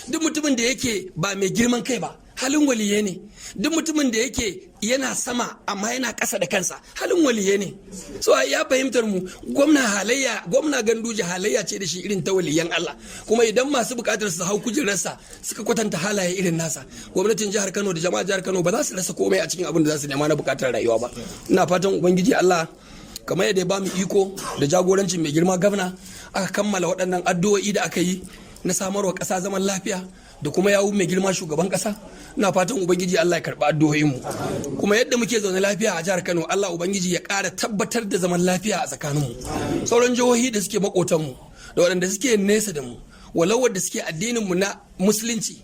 C: Duk mutumin da yake ba mai girman kai ba halin waliye ne. Duk mutumin da yake yana sama amma yana ƙasa da kansa halin waliye ne. So ya fahimtar mu, gwamna halayya gwamna Ganduje halayya ce da shi irin ta waliyan Allah. Kuma idan masu buƙatar su hau kujerarsa suka kwatanta halaye irin nasa, gwamnatin jihar Kano da jama'a jihar Kano ba za su rasa komai a cikin abin da za su nema na buƙatar rayuwa ba. Ina fatan Ubangiji Allah, kamar yadda ya ba mu iko da jagorancin mai girma gwamna aka kammala waɗannan addu'o'i da aka yi na samarwa ƙasa zaman lafiya da kuma yawun mai girma shugaban ƙasa, ina fatan Ubangiji Allah ya karɓi addu'o'inmu. Kuma yadda muke zaune lafiya a jihar Kano, Allah Ubangiji ya ƙara tabbatar da zaman lafiya a tsakaninmu. Sauran jihohi da suke maƙotanmu da waɗanda suke nesa da mu, walau wadda suke addininmu na Musulunci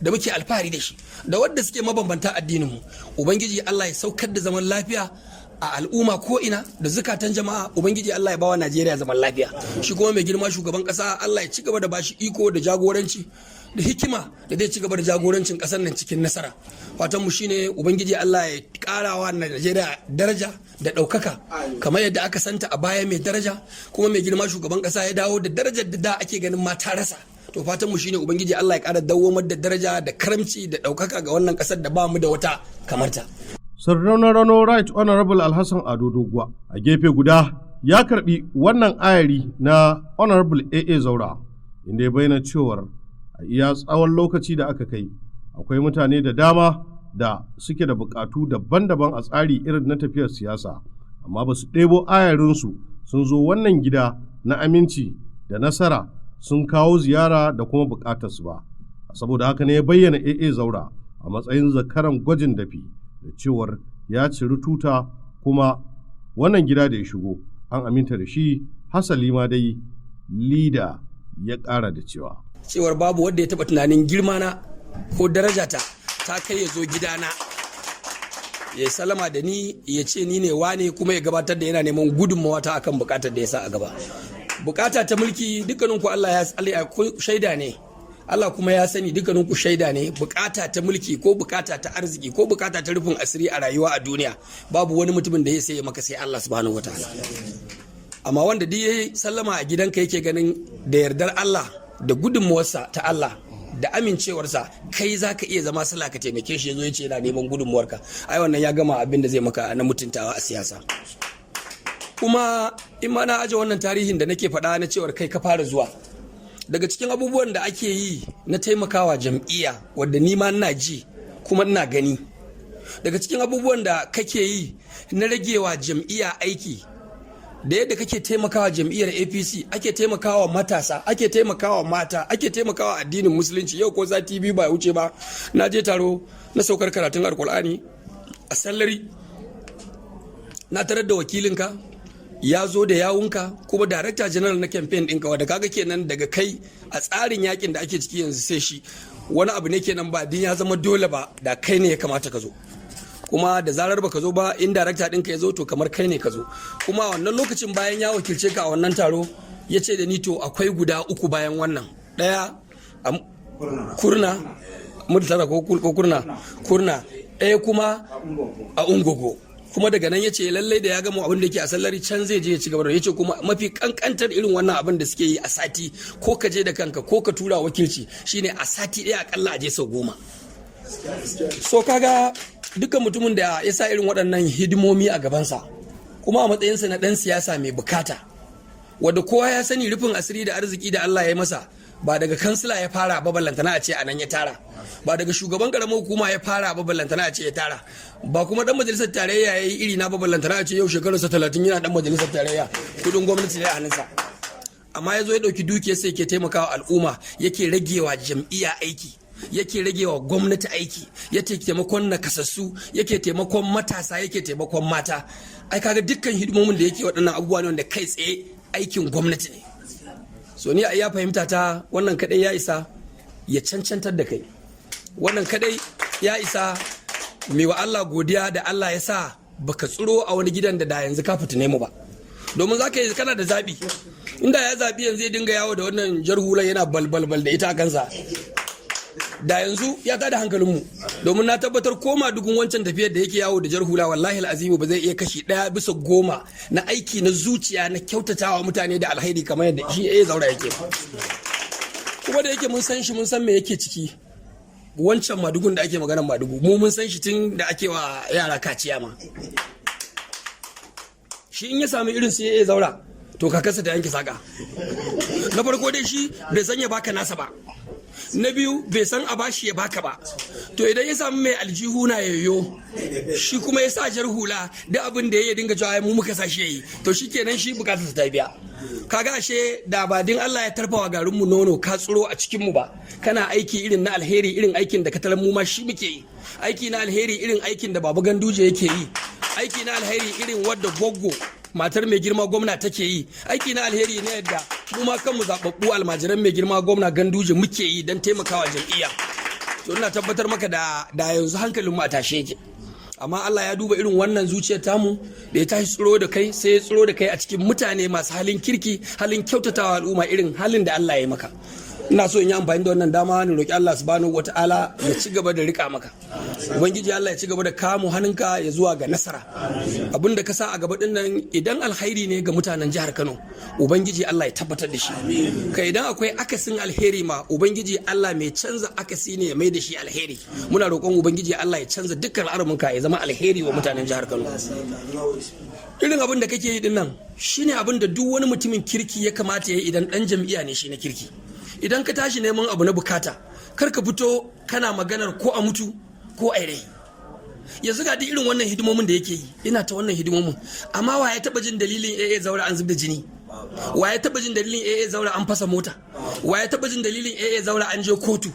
C: da muke alfahari da shi, da wadda suke mabambanta addininmu, Ubangiji Allah ya saukar da zaman lafiya a al'umma ko ina da zukatan jama'a. Ubangiji Allah ya bawa Najeriya zaman lafiya. Shi kuma mai girma shugaban kasa, Allah ya ci gaba da bashi iko da jagoranci da hikima da zai ci gaba da jagorancin kasar nan cikin nasara. Fatan mu shine Ubangiji Allah ya karawa Najeriya daraja da ɗaukaka kamar yadda aka santa a baya mai daraja, kuma mai girma shugaban kasa ya dawo da darajar da da ake ganin ma ta rasa. To fatan mu shine Ubangiji Allah ya kara dawwamar da daraja da karamci da ɗaukaka ga wannan kasar da ba mu da wata kamarta.
B: Sardauna Rano, Right Honorable Alhassan Ado Doguwa, a gefe guda ya karbi wannan ayari na Honorable AA Zaura, inda ya bayyana cewar a iya tsawon lokaci da aka kai akwai mutane da dama da suke da bukatu daban-daban a tsari irin na tafiyar siyasa, amma ba su ɗebo ayarinsu sun zo wannan gida na aminci da nasara sun kawo ziyara da kuma bukatarsu ba. Saboda haka ne ya bayyana AA Zaura a matsayin zakaran gwajin dafi, da cewar ya ciri tuta, kuma wannan gida da ya shigo an aminta da shi. Hasali ma dai leader ya ƙara da cewa
C: cewar babu wanda ya taɓa tunanin girmana ko darajata ta kai ya zo gidana ya salama da ni, ya ce ni ne wane, kuma ya gabatar da yana neman gudunmawa ta akan bukatar da ya sa a gaba, bukata ta mulki. Dukkaninku Allah ya shaida ne, Allah kuma ya sani, dukkanin ku shaida ne. Bukata ta mulki ko bukata ta arziki ko bukata ta rufin asiri a rayuwa a duniya, babu wani mutumin da ya sai maka sai Allah subhanahu wataala. Amma wanda duk yayi sallama a gidanka yake ganin da yardar Allah da gudunmuwarsa ta Allah da amincewarsa kai za ka iya zama sala ka taimake shi, ya zo ya ce yana neman gudunmuwarka, ai wannan ya gama abin da zai maka na mutuntawa a siyasa. Kuma in ma na aje wannan tarihin da nake faɗa na cewar kai ka fara zuwa, daga cikin abubuwan da ake yi na taimakawa jam'iyya wadda ni ma ina ji kuma ina gani, daga cikin abubuwan da kake yi na ragewa jam'iyya aiki. Da yadda kake taimakawa jam'iyyar APC, ake taimakawa matasa, ake taimakawa mata, ake taimakawa addinin Musulunci. Yau ko sati 2 ba wuce ba, na je taro na saukar karatun Alkur'ani a Sallari, na tarar da wakilinka ya zo da yawunka, kuma director general na campaign ɗinka, wadda kaga kenan daga kai a tsarin yakin da ake ciki yanzu sai shi. Wani abu ne kenan ba din ya zama dole ba, da kai ne ya kamata ka zo. Kuma da zarar baka zo ba, in director ɗinka ya zo, to kamar kai ne ka zo. Kuma wannan lokacin, bayan ya wakilce ka a wannan taro, ya ce da ni to akwai guda uku bayan wannan, ɗaya a Kurna Murtala ko Kurna, Kurna, ɗaya kuma a Ungogo. Kuma daga nan ya ce lallai da ya gama abin da yake a Sallari, can zai je ya ci gaba da. Ya ce kuma mafi kankantar irin wannan abin da suke yi a sati, ko ka je da kanka ko ka tura wakilci, shine a sati ɗaya akalla a je sau 10. So kaga dukkan mutumin da ya sa irin waɗannan hidimomi a gabansa, kuma a matsayinsa na ɗan siyasa mai bukata, wadda kowa ya sani rufin asiri da arziki da Allah ya masa, ba daga kansila ya fara ba, ballantana a ce a nan ya tara, ba daga shugaban karamar hukuma ya fara ba, ballantana a ce ya tara, ba kuma dan majalisar tarayya ya yi iri na ba, ballantana a ce yau shekararsa 30 yana dan majalisar tarayya, kudin gwamnati ne a hannunsa. Amma ya zo ya ɗauki dukiyar sai yake taimakawa al'umma, yake ragewa jam'iyya aiki, yake ragewa gwamnati aiki, yake taimakon nakasassu, yake taimakon matasa, yake taimakon mata. Ai kaga dukkan hidimomin da yake, waɗannan abubuwa ne wanda kai tsaye aikin gwamnati ne. So ni a iya fahimta ta, wannan kadai ya isa ya cancantar da kai. Wannan kadai ya isa mai wa Allah godiya da Allah ya sa baka tsiro a wani gidan da da yanzu ka fitine mu ba, domin za ka yi kana da zaɓi. Inda ya zaɓi yanzu ya dinga yawo da wannan jar hular yana balbalbal da ita a kansa, da yanzu ya tada hankalinmu, domin na tabbatar koma dugun wancan tafiyar da yake yawo da jar hula, wallahi azimu ba zai iya kashi 1 bisa 10 na aiki na zuciya na kyautatawa mutane da alheri kamar yadda shi ya Zaura yake. Kuma da yake mun san shi, mun san me yake ciki. Wancan madugun da ake maganar madugu, mu mun san shi tun da ake wa yara kaciya ma. Shi in ya sami irin su ya Zaura, to kakarsa ta yanke saka. Na farko dai, shi bai san ya baka nasa ba. Na biyu, bai san a bashi ya baka ba. To idan ya samu mai aljihu na yoyo, shi kuma ya sa jar hula, da abin da ya dinga cewa mu muka sa shi yayi, to shikenan, shi bukatar ta biya. Kaga ashe da ba din Allah ya tarfawa garin mu nono ka tsiro a cikin mu ba, kana aiki irin na alheri, irin aikin da ka tarar mu ma shi muke yi, aiki na alheri irin aikin da Baba Ganduje yake yi, aiki na alheri irin wadda Goggo matar mai girma gwamna take yi, aiki na alheri ne yadda mu ma kanmu zababbu almajiran mai girma gwamna Ganduje muke yi don taimakawa jam'iyya, to ina tabbatar maka da yanzu hankalin mu a tashe yake. Amma Allah ya duba irin wannan zuciyar tamu, da ya tashi tsiro da kai, sai ya tsiro da kai a cikin mutane masu halin kirki, halin kyautatawa al'umma, irin halin da Allah ya yi maka. Ina so in yi amfani da wannan dama ni roki Allah Subhanahu Wataala ya ci gaba da rika maka. Ubangiji Allah ya ci gaba da kamo hannunka ya zuwa ga nasara. Abin da ka sa a gaba din nan, idan alkhairi ne ga mutanen jihar Kano, Ubangiji Allah ya tabbatar da shi. Kai, idan akwai akasin alheri ma, Ubangiji Allah mai canza akasi ne ya mai da shi alheri. Muna roƙon Ubangiji Allah ya canza dukkan al'amuranka ya zama alheri wa mutanen jihar Kano. Irin abin da kake yi din nan shine abin da duk wani mutumin kirki ya kamata ya yi idan dan jam'iyya ne shi na kirki. Idan ka tashi neman abu na bukata, kar ka fito kana maganar ko a mutu ko a rai. Yanzu ga duk irin wannan hidimomin da yake yi, ina ta wannan hidimomin, amma wa ya taba jin dalilin AA Zaura an zubda jini? Wa ya taba jin dalilin AA Zaura an fasa mota? Wa ya taba jin dalilin AA Zaura an je kotu?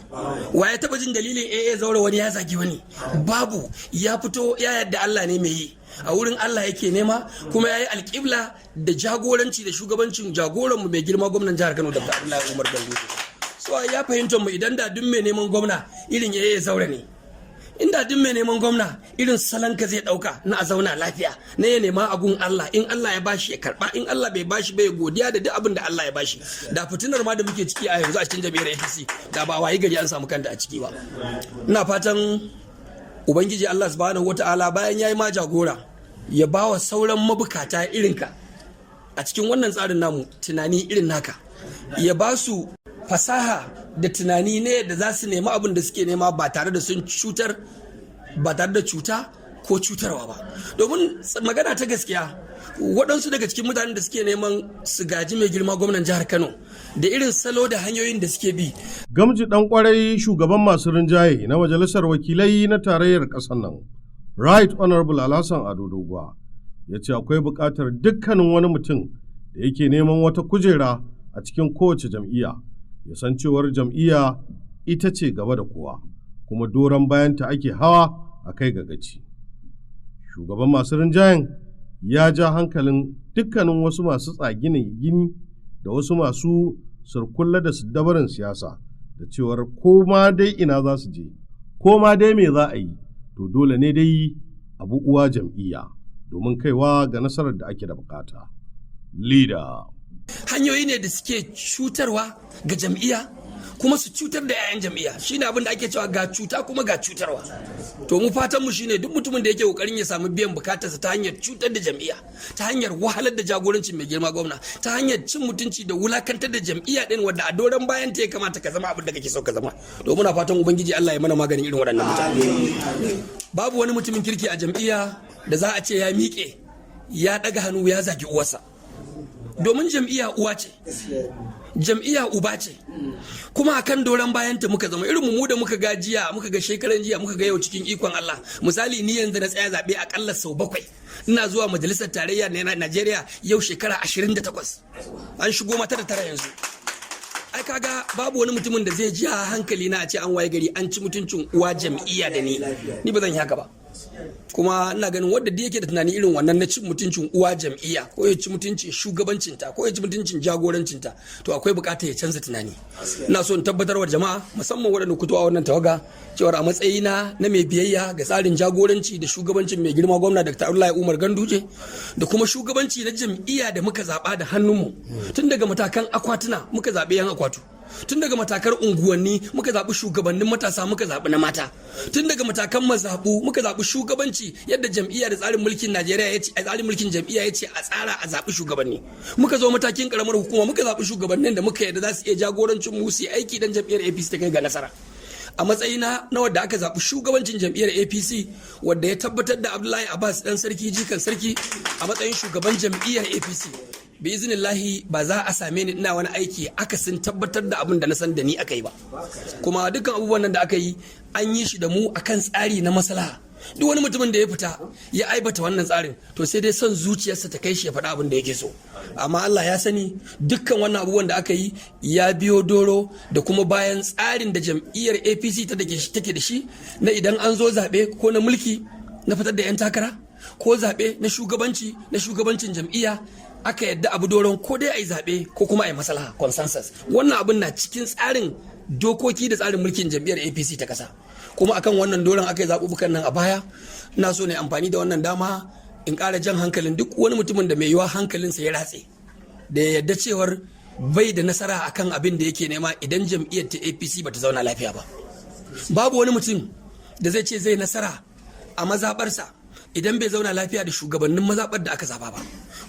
C: Wa ya taba jin dalilin AA Zaura wani ya zagi wani? Babu. Ya fito ya yadda Allah ne mai yi, a wurin Allah yake nema, kuma ya yi alƙibla da jagoranci da shugabancin jagoranmu mai girma gwamnan jihar Kano, Dr. Abdullahi Umar Ganduje. So ya fahimtar mu, idan da duk mai neman gwamna irin AA Zaura ne, inda duk mai neman gwamna irin salon ka zai dauka na a zauna lafiya, na ya nema agun Allah, in Allah ya bashi ya karba, in Allah bai bashi bai godiya da duk abin da Allah ya bashi, da fitinar ma da muke ciki a yanzu a cikin jam'iyyar APC da ba wayi gari an samu kanta a ciki ba. Ina fatan Ubangiji Allah Subhanahu Wataala, bayan yayi ma jagora, ya bawa sauran mabukata irinka a cikin wannan tsarin namu tunani irin naka, ya ba su fasaha da tunani ne da za su nemi abin da suke nema ba tare da sun cutar, ba tare da cuta ko cutarwa ba. Domin magana ta gaskiya, waɗansu daga cikin mutanen da suke neman su gaji mai girma gwamnan jihar Kano, da irin salo da hanyoyin da suke bi.
B: Gamji Ɗan Kwarai, shugaban masu rinjaye na Majalisar Wakilai na Tarayyar ƙasar nan, Right Honorable Alhassan Ado Doguwa, Ya ce akwai buƙatar dukkanin wani mutum da yake neman wata kujera a cikin kowace jam'iyya ya san cewar jam'iyya ita ce gaba da kowa, kuma doron bayanta ake hawa a kai ga gaci. Shugaban masu rinjayen ya ja hankalin dukkanin wasu masu tsaginin gini da wasu masu surkulla da dabarin siyasa da cewar ko ma dai ina za su je, ko ma dai me za a yi, to dole ne dai abu uwa jam'iyya domin kaiwa ga nasarar da ake da bukata. Leader.
C: Hanyoyi ne da suke cutarwa ga jam'iyya kuma su cutar da 'ya'yan jam'iyya. Shine abin da ake cewa ga cuta kuma ga cutarwa. To mu fatan mu shine duk mutumin da yake kokarin ya samu biyan bukatarsa ta hanyar cutar da jam'iyya, ta hanyar wahalar da jagorancin mai girma gwamna, ta hanyar cin mutunci da wulakantar da jam'iyya din wadda a doron bayan ta ya kamata ka zama abin da kake so ka zama, to muna fatan Ubangiji Allah ya mana maganin irin waɗannan mutane. Babu wani mutumin kirki a jam'iyya da za a ce ya miƙe ya ɗaga hannu ya zagi uwarsa, domin jam'iyya uwa ce, jam'iyya uba ce, kuma akan doron bayan ta muka zama irin mu da muka ga jiya, muka ga shekaran jiya, muka ga yau cikin ikon Allah. Misali, ni yanzu na tsaya zaɓe akalla sau 7, ina zuwa majalisar tarayya na Najeriya yau shekara 28, an shigo mata da tara yanzu. Ai kaga babu wani mutumin da zai ji hankali na a ce an waye gari an ci mutuncin uwa jam'iyya da ni. Ni ba zan yi haka ba. Kuma ina ganin wanda da yake da tunani irin wannan na cin mutuncin uwa jam'iyya, ko ya ci mutuncin shugabancinta, ko ya ci mutuncin jagorancinta, to akwai bukatar ya canza tunani. Ina so in tabbatar wa jama'a, musamman waɗanda kuto a wannan tawaga, cewar a matsayina na mai biyayya ga tsarin jagoranci da shugabancin mai girma gwamna Dr. Abdullahi Umar Ganduje da kuma shugabanci na jam'iyya da muka zaɓa da hannunmu, tun daga matakan akwatuna muka zaɓi yan akwatu, tun daga matakan unguwanni muka zaɓi shugabannin matasa, muka zaɓi na mata, tun daga matakan mazaɓu muka zaɓi shugabanci yadda jam'iyya da tsarin mulkin Najeriya ya ce, tsarin mulkin jam'iyya ya ce a tsara a zaɓi shugabanni. Muka zo matakin karamar hukuma, muka zaɓi shugabannin da muka yadda za su iya jagorancin mu su yi aiki dan jam'iyyar APC ta kai ga nasara. A matsayina na wadda aka zaɓi shugabancin jam'iyyar APC, wadda ya tabbatar da Abdullahi Abbas dan sarki jikan sarki a matsayin shugaban jam'iyyar APC, bi iznillahi ba za a same ni ina wani aiki akasin tabbatar da abin da na san da ni aka yi ba. Kuma dukkan abubuwan nan da aka yi, an yi shi da mu akan tsari na maslaha. Duk wani mutumin da ya fita ya aibata wannan tsarin, to sai dai son zuciyarsa ta kai shi ya faɗa abin da yake so. Amma Allah ya sani dukkan wannan abubuwan da aka yi ya biyo doro da kuma bayan tsarin da jam'iyyar APC ta take da shi na idan an zo zaɓe, ko na mulki na fitar da 'yan takara, ko zaɓe na shugabanci na shugabancin jam'iyya, aka yadda abu doron ko dai a yi zaɓe ko kuma a yi maslaha, consensus. Wannan abin na cikin tsarin dokoki da tsarin mulkin jam'iyyar APC ta ƙasa, kuma akan wannan doron aka yi zaɓuɓɓukan nan a baya. Ina so ne amfani da wannan dama in ƙara jan hankalin duk wani mutumin da mai yiwa hankalinsa ya ratse da ya yadda cewar bai da nasara akan abin da yake nema idan jam'iyyar ta APC bata zauna lafiya ba. Babu wani mutum da zai ce zai nasara a mazaɓarsa idan bai zauna lafiya da shugabannin mazaɓar da aka zaba ba.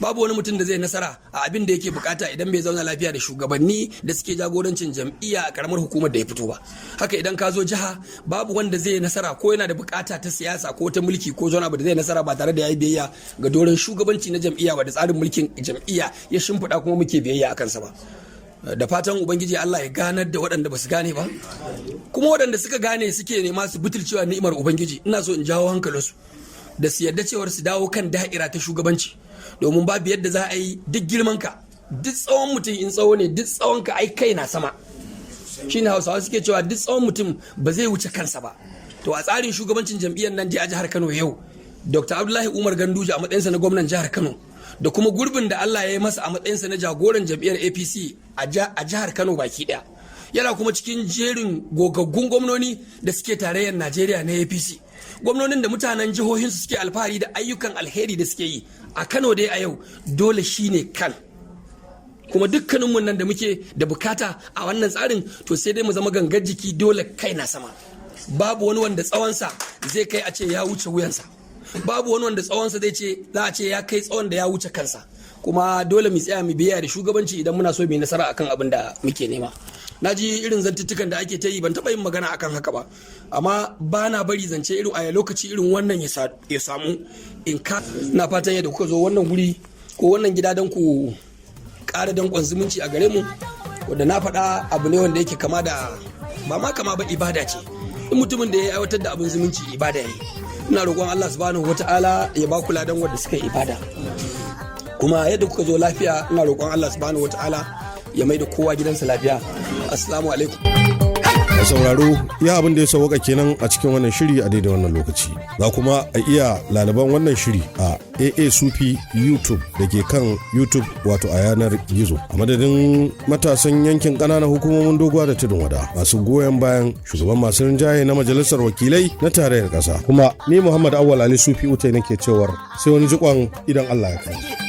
C: Babu wani mutum da zai nasara a abin da yake bukata idan bai zauna lafiya da shugabanni da suke jagorancin jam'iyya a karamar hukumar da ya fito ba. Haka idan ka zo jiha, babu wanda zai nasara ko yana da bukata ta siyasa ko ta mulki ko zona da zai nasara ba tare da yayi biyayya ga doron shugabanci na jam'iyya ba da tsarin mulkin jam'iyya ya shimfiɗa kuma muke biyayya a kansa ba. Da fatan Ubangiji Allah ya ganar da waɗanda ba su gane ba, kuma waɗanda suka gane suke nema su butulcewa ni'imar Ubangiji, ina so in jawo hankalinsu da su yarda cewar su dawo kan da'ira ta shugabanci, domin babu yadda za a yi, duk girmanka, duk tsawon mutum, in tsawo ne, duk tsawon ka ai kai na sama. Shine Hausawa suke cewa duk tsawon mutum ba zai wuce kansa ba. To a tsarin shugabancin jam'iyyar nan a jihar Kano yau, Dr. Abdullahi Umar Ganduje a matsayinsa na gwamnan jihar Kano da kuma gurbin da Allah ya yi masa a matsayinsa na jagoran jam'iyyar APC a jihar Kano baki daya, yana kuma cikin jerin gogaggun gwamnoni da suke tarayyar Najeriya na APC, gwamnonin da mutanen jihohinsu suke alfahari da ayyukan alheri da suke yi a Kano dai a yau, dole shine kan kuma dukkaninmu nan da muke da bukata a wannan tsarin, to sai dai mu zama gangar jiki, dole kai na sama. Babu wani wanda tsawonsa zai kai a ce ya wuce wuyansa, babu wani wanda tsawonsa zai ce za a ce ya kai tsawon da ya wuce kansa. Kuma dole mu tsaya mu biya da shugabanci idan muna so mu yi nasara akan abin da muke nema. Na ji irin zantuttukan da ake ta yi, ban taɓa yin magana akan haka ba, amma ba na bari zance irin a lokaci irin wannan ya samu in ka. Na fatan yadda kuka zo wannan guri ko wannan gida don ku ƙara danƙon zumunci a gare mu, wanda na faɗa abu ne wanda yake kama da ba ma kama ba, ibada ce. In mutumin da ya aiwatar da abin zumunci, ibada ya yi. Ina roƙon Allah Subhanahu Wata'ala ya ba ku ladan wanda suka yi ibada. Kuma yadda kuka zo lafiya, ina roƙon Allah Subhanahu Wata'ala ya mai da kowa gidansa lafiya. Assalamu alaikum.
B: A sauraro, ya abin da ya sauwaka kenan a cikin wannan shiri a daidai wannan lokaci. Za kuma a iya lalaban wannan shiri a AA Sufi YouTube da ke kan YouTube, wato a yanar gizo. A madadin matasan yankin ƙananan hukumomin Doguwa da Tudun Wada masu goyon bayan shugaban masu rinjaye na Majalisar Wakilai na Tarayyar Ƙasa, kuma ni Muhammad Awal Ali Sufi Utai nake cewar sai wani jikon idan Allah ya kai.